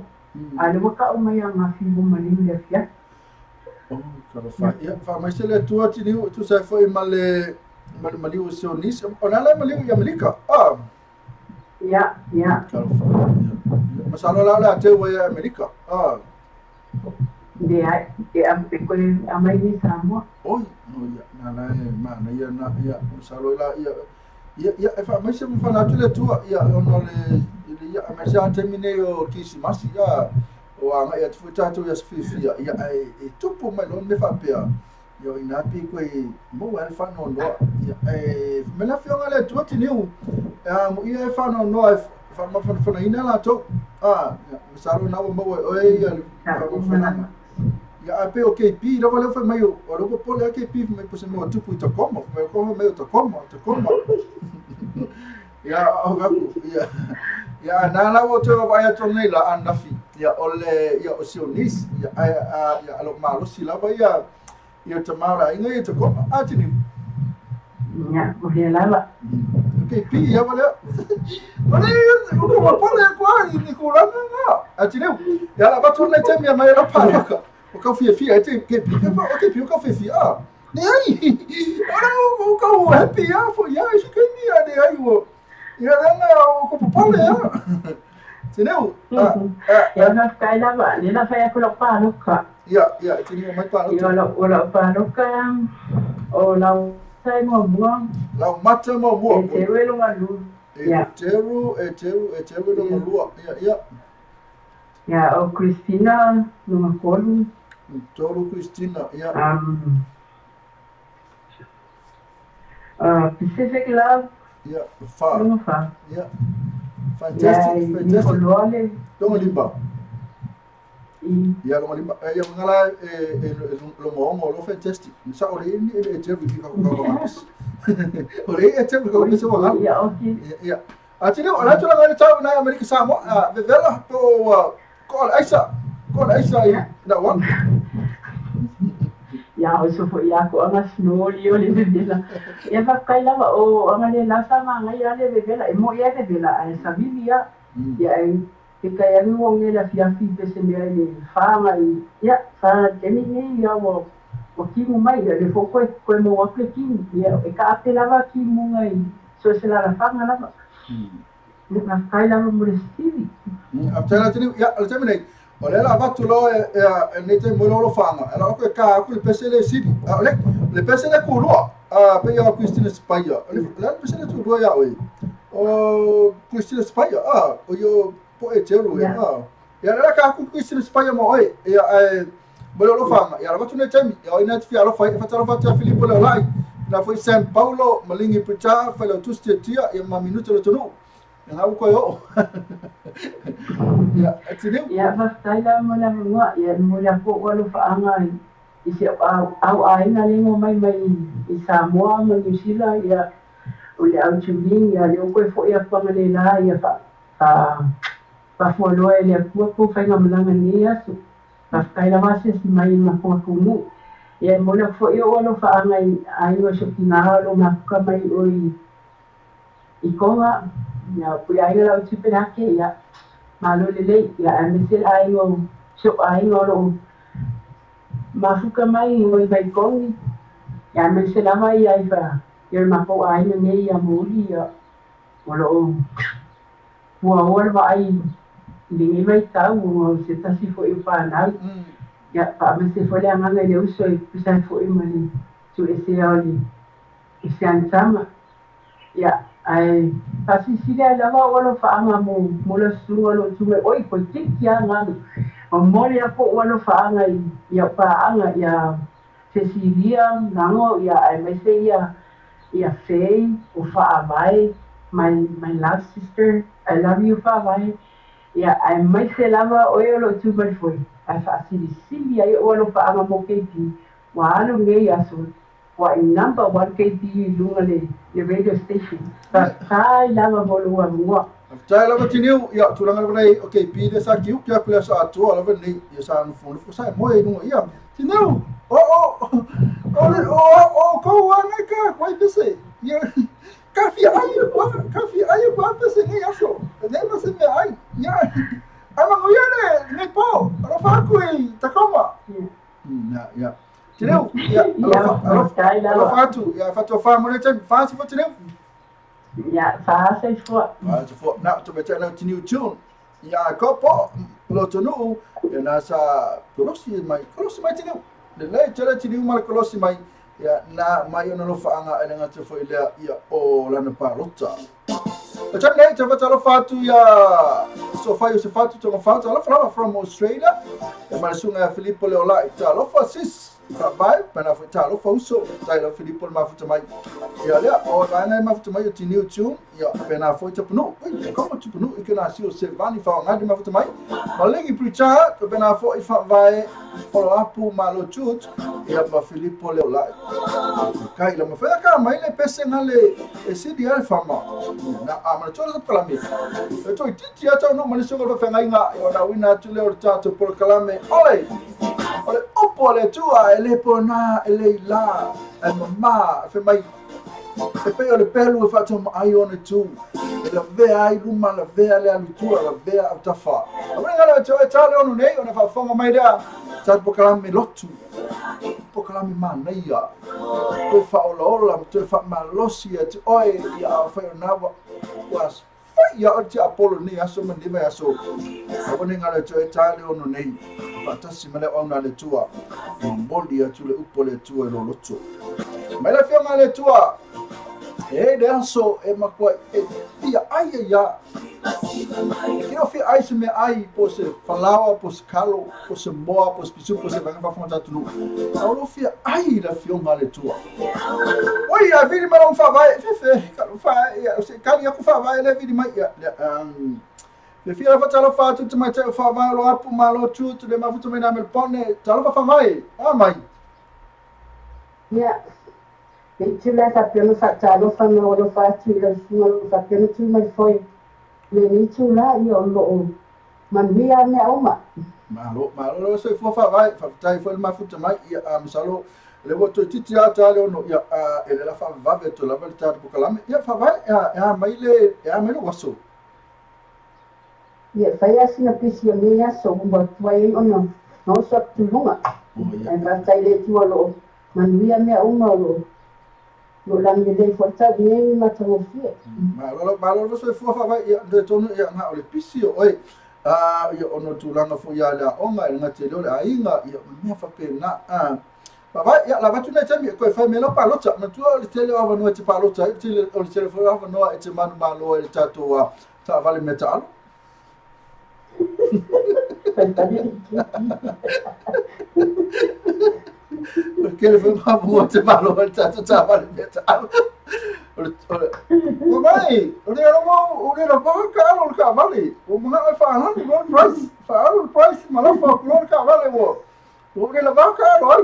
S7: a lea ua tau mai ananafi ua maliu i le afiafi.
S1: Oh, talofa. Ia, faamaise le Atua Tiniu e tusa ai foi ma le ma le maliu o si o nisi. O le a la e maliu i Amerika? Ah.
S7: Ia, ia.
S1: Talofa. Ia. Masalo la o le a teu ai Amerika. Ah.
S7: Leai, e am e koe aumai nei Samoa.
S1: Oi, oh, ia, na la e manaia na, ia, masalo la, ia, Ia, ia, e faamaise ma whana atu le Atua, ia, ona o le, le, ia, aemaise lava taimi nei o Kirisimasi, ia, o agai atu foi tātou i aso fiafia, ia, ae e tupu mai loa le mea faapea, ia, o inā pei koe maua ai le faanoanoa, ia, ae fai mai le Afioga a le Atua Tiniu, e amuia e faanoanoa e faamafanafanaina latou, a, ia, masalo na ua maua e oe ia le faamafanafanaga. Ia, ae pei o KP lava lea fai mai, o lea ua popole lava KP fai mai po o se mea ua tupu i Tacoma, fai mai o fai mai o Tacoma, Tacoma. Ia, o aku, ia, ia, na la ua toe vaavaai atu nei la ananafi, ia, o le, ia, o si o niece, ia, ae, a, ia, alo malosi lava ia, ia tama o le aiga ia Tacoma, a tini.
S7: Ia, o lea lava.
S1: KP, ia lea. O le, o ko popole aku a i ni kūlanga ngā. A tini, ia la avatu nei taimi a mai e lau pāloka. O kau fiafia e te KP, o KP o kau fiafia a. Leai, ora o kau happy a fo ia i se kaimi a leai o. Ia lea o ko popole a. Tineu.
S7: Ia faafetai lava, lea la fai atu lau pāloka.
S1: Ia, ia, tini o mai pāloka.
S7: Ia o lau pāloka o lau mata e muamua.
S1: Lau mata muamua.
S7: E teru e longa lua.
S1: E teru, e teru, e teru e longa lua. Ia, ia.
S7: Ia, o Christina longa tolu.
S1: Tolu Christina, ia.
S7: Pacific Love.
S1: Ia, fa.
S7: Longa fa.
S1: Ia. Fantastic, fantastic.
S7: Ia,
S1: Longa limba. Ia longa limba. Ia ngala e longa ongo lo fantastic. Sa o le ni e teru ki ka ka ka pis. O le e teru ka pis o ngala.
S7: Ia, okay.
S1: Ia. A tini o la tulaga i le tau nai Amerika Samoa, vevela po o ko o le aisa, ko o le aisa i na wana.
S7: Ia, o so foi ia ko anga snoli o le vevela. Ia faafetai lava o anga le la sa magaia le vevela, e mo'i ai vevela ae savili ia. Ia e ke kai anu o nge le afiafi pe se mea i le whaanga i, ia, whaanga temi nei ia ua ua kimu mai, ia le fo koe, koe mou atu le kimu, ia e kaape lava kimunga i so se lalafaga lava. Ia faafetai lava mo le sili.
S1: Faafetai la Tiniu, ia, o le taimi nei, o lea la avatu loa e, e, nei taimi mo le olofaga, e la koe ka aku le pese le sili. A o le, le pese le kulua, a pei o Christina Spaia, o le, le pese le tulua ia oe. O Christina Spaia, a, o io po e teru e, a. Ia le la ka aku Christina Spaia mo oe, ia, e, mo le olofaga, ia la avatu nei taimi, ia o ina te fia alofa ai, e fatalofa atu ia Filipo Leolai, na foi San Paulo, Malingi Pritchard, Failautusi Tiatia, ia ma Minute Lotonuu. Ia ngā uko e oo. Ia, Tineu.
S7: Ia, faafetai lava mo le avanoa, ia, e momoli atu ou alofaaga i si au au aiga lea e omai mai i Samoa ma Niu Sila, ia, o le au Julie, ia, lea ua toe foi atu analeila, ia, fa, fa, faafualoa e le Atua tou faigamalaga i lenei aso. Faafetai lava asiasi mai i le matou atunuu. Ia, e momoli atu foi ou alofaaga i aiga o si ou tina o lo o mafuka mai i o i i Toga, ia, pui aiga lau Tipinake, ia, malo lelei, ia, aemaise le aiga o si ou aiga o lo o mafuka mai i o i Vaitogi, ia, aemaise lava ia i fa, ia le matou aiga nei ia Mouli, ia, o lo o puaoa le vaai i lenei vaitau ona o se tasi foi o fanau, ia, faamaise foi le agaga i le uso e tusa ai foi ma le tuuesea o le Sianitama. Ia, ae faasilisili ai lava ou alofaaga mo mo le susuga o lo o tu mai, oi, koe tiki lava galu. Momoli atu ou alofaaga i i au paaga ia Cecilia, Lago, ia aemaise ia ia Faye o Faavae, my my love sister, I love you Faavae. Ia ae maise lava o e o loo tu mai foe ae faasilisili ai o alofaaga mo KP ua alu nei aso ua i number 1 KP i luga le radio station. Faafetai lava mo lou avanoa.
S1: Faafetai lava Tiniu, ia tulaga lava nei o KP lea sa kiuki atu le aso atoa lava nei, ia sa nofonofo sa e moe i luga ia. Tiniu, o o o le o o kou anga ka kwai pese. Ia ka fia ai kwa, ka fia ai kwa pese nei aso. Nei ma se me ai. Ia ama nguia le nei po, alofa aku i Tacoma. Na ia. Tiniu, ia alofa alofa alofa atu, ia fatofa mo le taimi, fa se fo Tiniu.
S7: Ia, faasoifua.
S1: Faasoifua. Na, tu me tēnā Tiniu Tune. Ia, ko po, lo tonu, ia nā sa kolosi mai, kolosi mai Tiniu. Le lei tele Tiniu ma le kolosi mai, ia nā mai ona lofaanga e le ngata foi lea, ia o lana palota. O tani nei, te whatalofa atu ia Sofai o se whatu tonga whatu, alofa lava from Australia. Ia ma le sunga ia Filipo le olai, ta alofa sis. Whapai, pena foi ta alofa uso, tai lau Filipo le mafuta mai. Ia lea, o vaenga e mafuta mai o Tiniu Tune, ia pena foi tapunu, ui, koma tapunu, i kena si o se vani whaongadi mafuta mai. Ma lengi pricha, pena foi whavae, olo apu ma lo tut, ia ma Filipo le olai. Kai la mawhea ka mai le pese ngā le e sidi ale whama. Na a mana tōra kalame. E toi titi ata no mani songa whawhenga inga, ia na wina atu le o le tātou polo kalame. Ole! Ole upo le tua, e le pona, e le la, e mama, e mai. E pei o le pelu e whaatau ma ai ona tu. E la vea ai luma, la vea le alu tua, la vea au tawha. A wena ngala e te oe tā le ono nei, ona whaafonga mai rea, tātou pokalame lotu. Pokalame māneia. Toe whaolaola, toe whaamalosi e te oe, ia a whai o nā wa whai ia o te Apollo nei aso ma nei vai aso. A wena ngala e te oe tā le ono nei, whaatasi ma le au le tua. Moli atu le upo le tua e loloto. Mai la whionga le tua. E le aso e makua e fia ai e ia. E kino fia ai se mea ai po se falawa, po se kalo, po se moa, po se pisu, po se vanga whafonga tātunu. A olo fia ai la whionga le tua. Oi, a viri mai whaavae, fefe, ka se kali aku whaavae le viri mai ia. Le fia la whatalo whaatu te mai te whaavae lo apu ma lo tu, tu le mafutu mai nā melpone, talofa whaavae, a mai.
S7: Ia. E te lea whapena whaatalofa ngā olo whaatu i lau sunga lo whapena tu mai foi. Le ni tū la ia o loo manuia mea uma.
S1: Malo, malo lo se fua whaavae, whaatai foi le mafuta mai, ia a masalo, le wa toi titi a tā le ono, ia a e le la whaavave to lava le tātu pokalame, ia whaavae, e a mai le, e a mai le waso.
S7: Ia whai asina pisi o nei aso, umba tuai ono, no so atu lunga. E whaatai le tua loo, manuia mea uma o loo. Lo langi le fo tau nei matagofie.
S1: Malo malo so fua whaavae, ia te tonu ia ngā o le pisi o oe. A ia ono tūlanga fo ia le aonga, e ngā te leo le ainga, ia mea whapena. Whaavae, ia la watu nei tami, koe whai me lau palota, matua o le tele o awanoa te palota, o le tele fo awanoa e te manu malo e le tātou a tāvale me tālo. O kere whai mamua te malo e le tātou tāvale me tālo. O mai, o le rongo, o le rongo ka alo le ka vale. O mga e whaananu, lo price, whaanu le price, malafa, lo le ka vale wo. O le lava ka alo ai.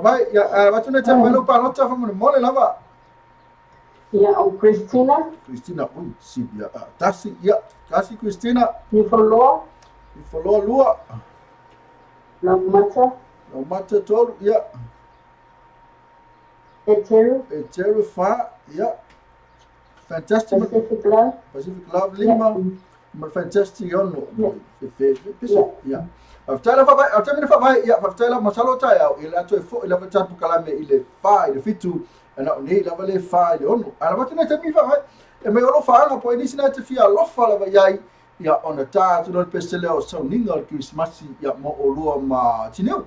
S1: Vai, ia, watu nei te melo palota whamone mole lava.
S7: Ia, o Christina.
S1: Christina, ui, si, ia, tasi, ia, tasi Christina.
S7: Nifoloa.
S1: Nifoloa lua.
S7: Laumata.
S1: Laumata tolu, ia.
S7: Eteru.
S1: Eteru fa, ia. Fantastic.
S7: Pacific Love.
S1: Pacific Love, lima. Ma fantastic ono. Ia. Whaftaila whawai, au tamina whawai, ia, whaftaila masalo tai au, i le atu e fo, i lava tāpu kalame i le wha, i le fitu, ana o nei lava le wha i le ono. Ana watu nei tami whawai, e mai olo whaanga po e nisi nei te fia alofa lava iai, ia ona tā atu lo le pese leo sauninga o le Krismasi, ia mo o lua ma tineu.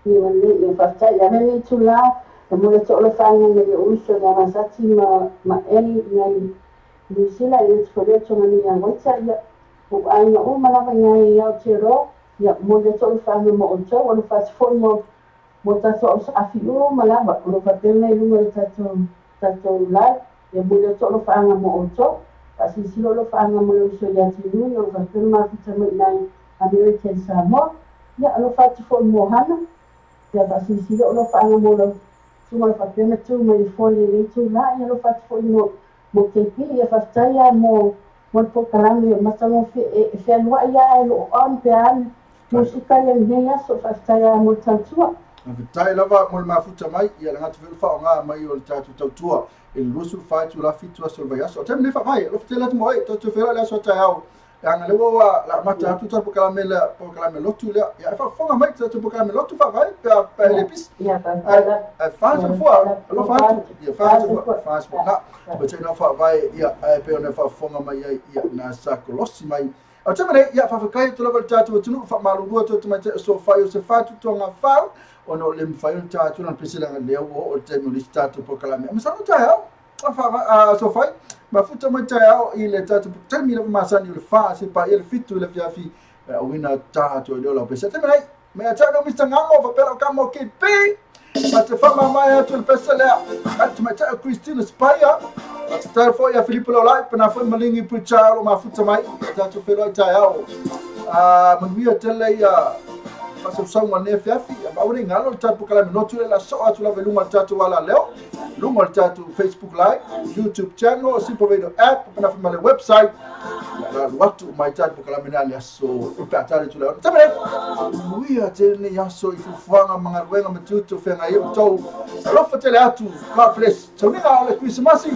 S7: Ia le, ia whaftai, ia meni tu la, e mo le to'o le whaanga ngai le uso na masati ma eli ngai New Zealand, ia te whalea tonga ni ia waita, ia o ainga o malava ngai iau te ro, ia mo le to'o le whaanga mo o tau, o le whaati mo tātou au saafi o malava, o le whapena i lunga le tātou lai, ia mo le to'o le whaanga mo o tau, Faasilisila o alofaaga mo le uso ia Tinui o lo faapea ona mafuta mai i nai American Samoa. Ia alofa atu foi i Mohana. Ia faasilisila o alofaaga mo lau susuga o lo faapea ona tu mai le foe i lenei itulā. Ia alofa atu foi mo mo KP. Ia faafetai lava mo mo le polokalame o le matagofie e fealuai lava ae o lo o on pe a ni musika ia i lenei aso. Faafetai lava mo le tautua.
S1: Faafetai lava mo le mafuta mai, ia le gata foi o le faaaoga mai o le tatou tautua i le 24 itula 7 aso o le vaiaso. O le taimi lenei faavae, alofa tele atu mo oe, tatou feiloai i le aso a taeao. Leaga lea ua la amata atu tatou polokalame lea, polokalame lotu lea. Ia e faafofoga mai tatou polokalame lotu faavae pe a pe a le pisi. Ae fa soifua, alofa atu. Ia fa soifua, fa soifua. Na, ma tei faavae ia ae pe ona faafofoga mai ai ia na sa kolosi mai. O le taimi nei, ia faafetai atu lava i le tatou atunuu, faamalulu atu atu mai te so fai o se fatutoga fau, ona o le mafai ona tatou na pese leaga lea ua oo le taimi o le isi tatou polokalame. Masalo taeao, so fai, mafuta mai taeao i le tatou taimi lava masani o le 4 se paia le 7 i le afiafi, auina tatou i le ola pese. Taimi nei, mea tau no Mr. Ngango, faapea lau kama o KP, ma te whamamae atu le pese lea. Atu mai tau Christina Spaia, ma te tau foi a Filipe Lolai, pana foi malingi pui o mafuta mai, tatou feiloai taeao. Manuia tele ia faasausauga o lenei afiafi, ma aua ne i galo le tatou polokalame lotu le la soo atu lava i luga o le tatou ala leo, luga o le tatou Facebook Live, YouTube channel, Simple Radio app, pana foi ma le website. La alu atu mai tatou polokalame na le aso i pe a tali atu le ona. Taimi nei, manuia tele nei aso i fuafuaga ma galuega ma tiute o feagai ai outou. Alofa tele atu, God bless. Tauniga o le Kerisimasi.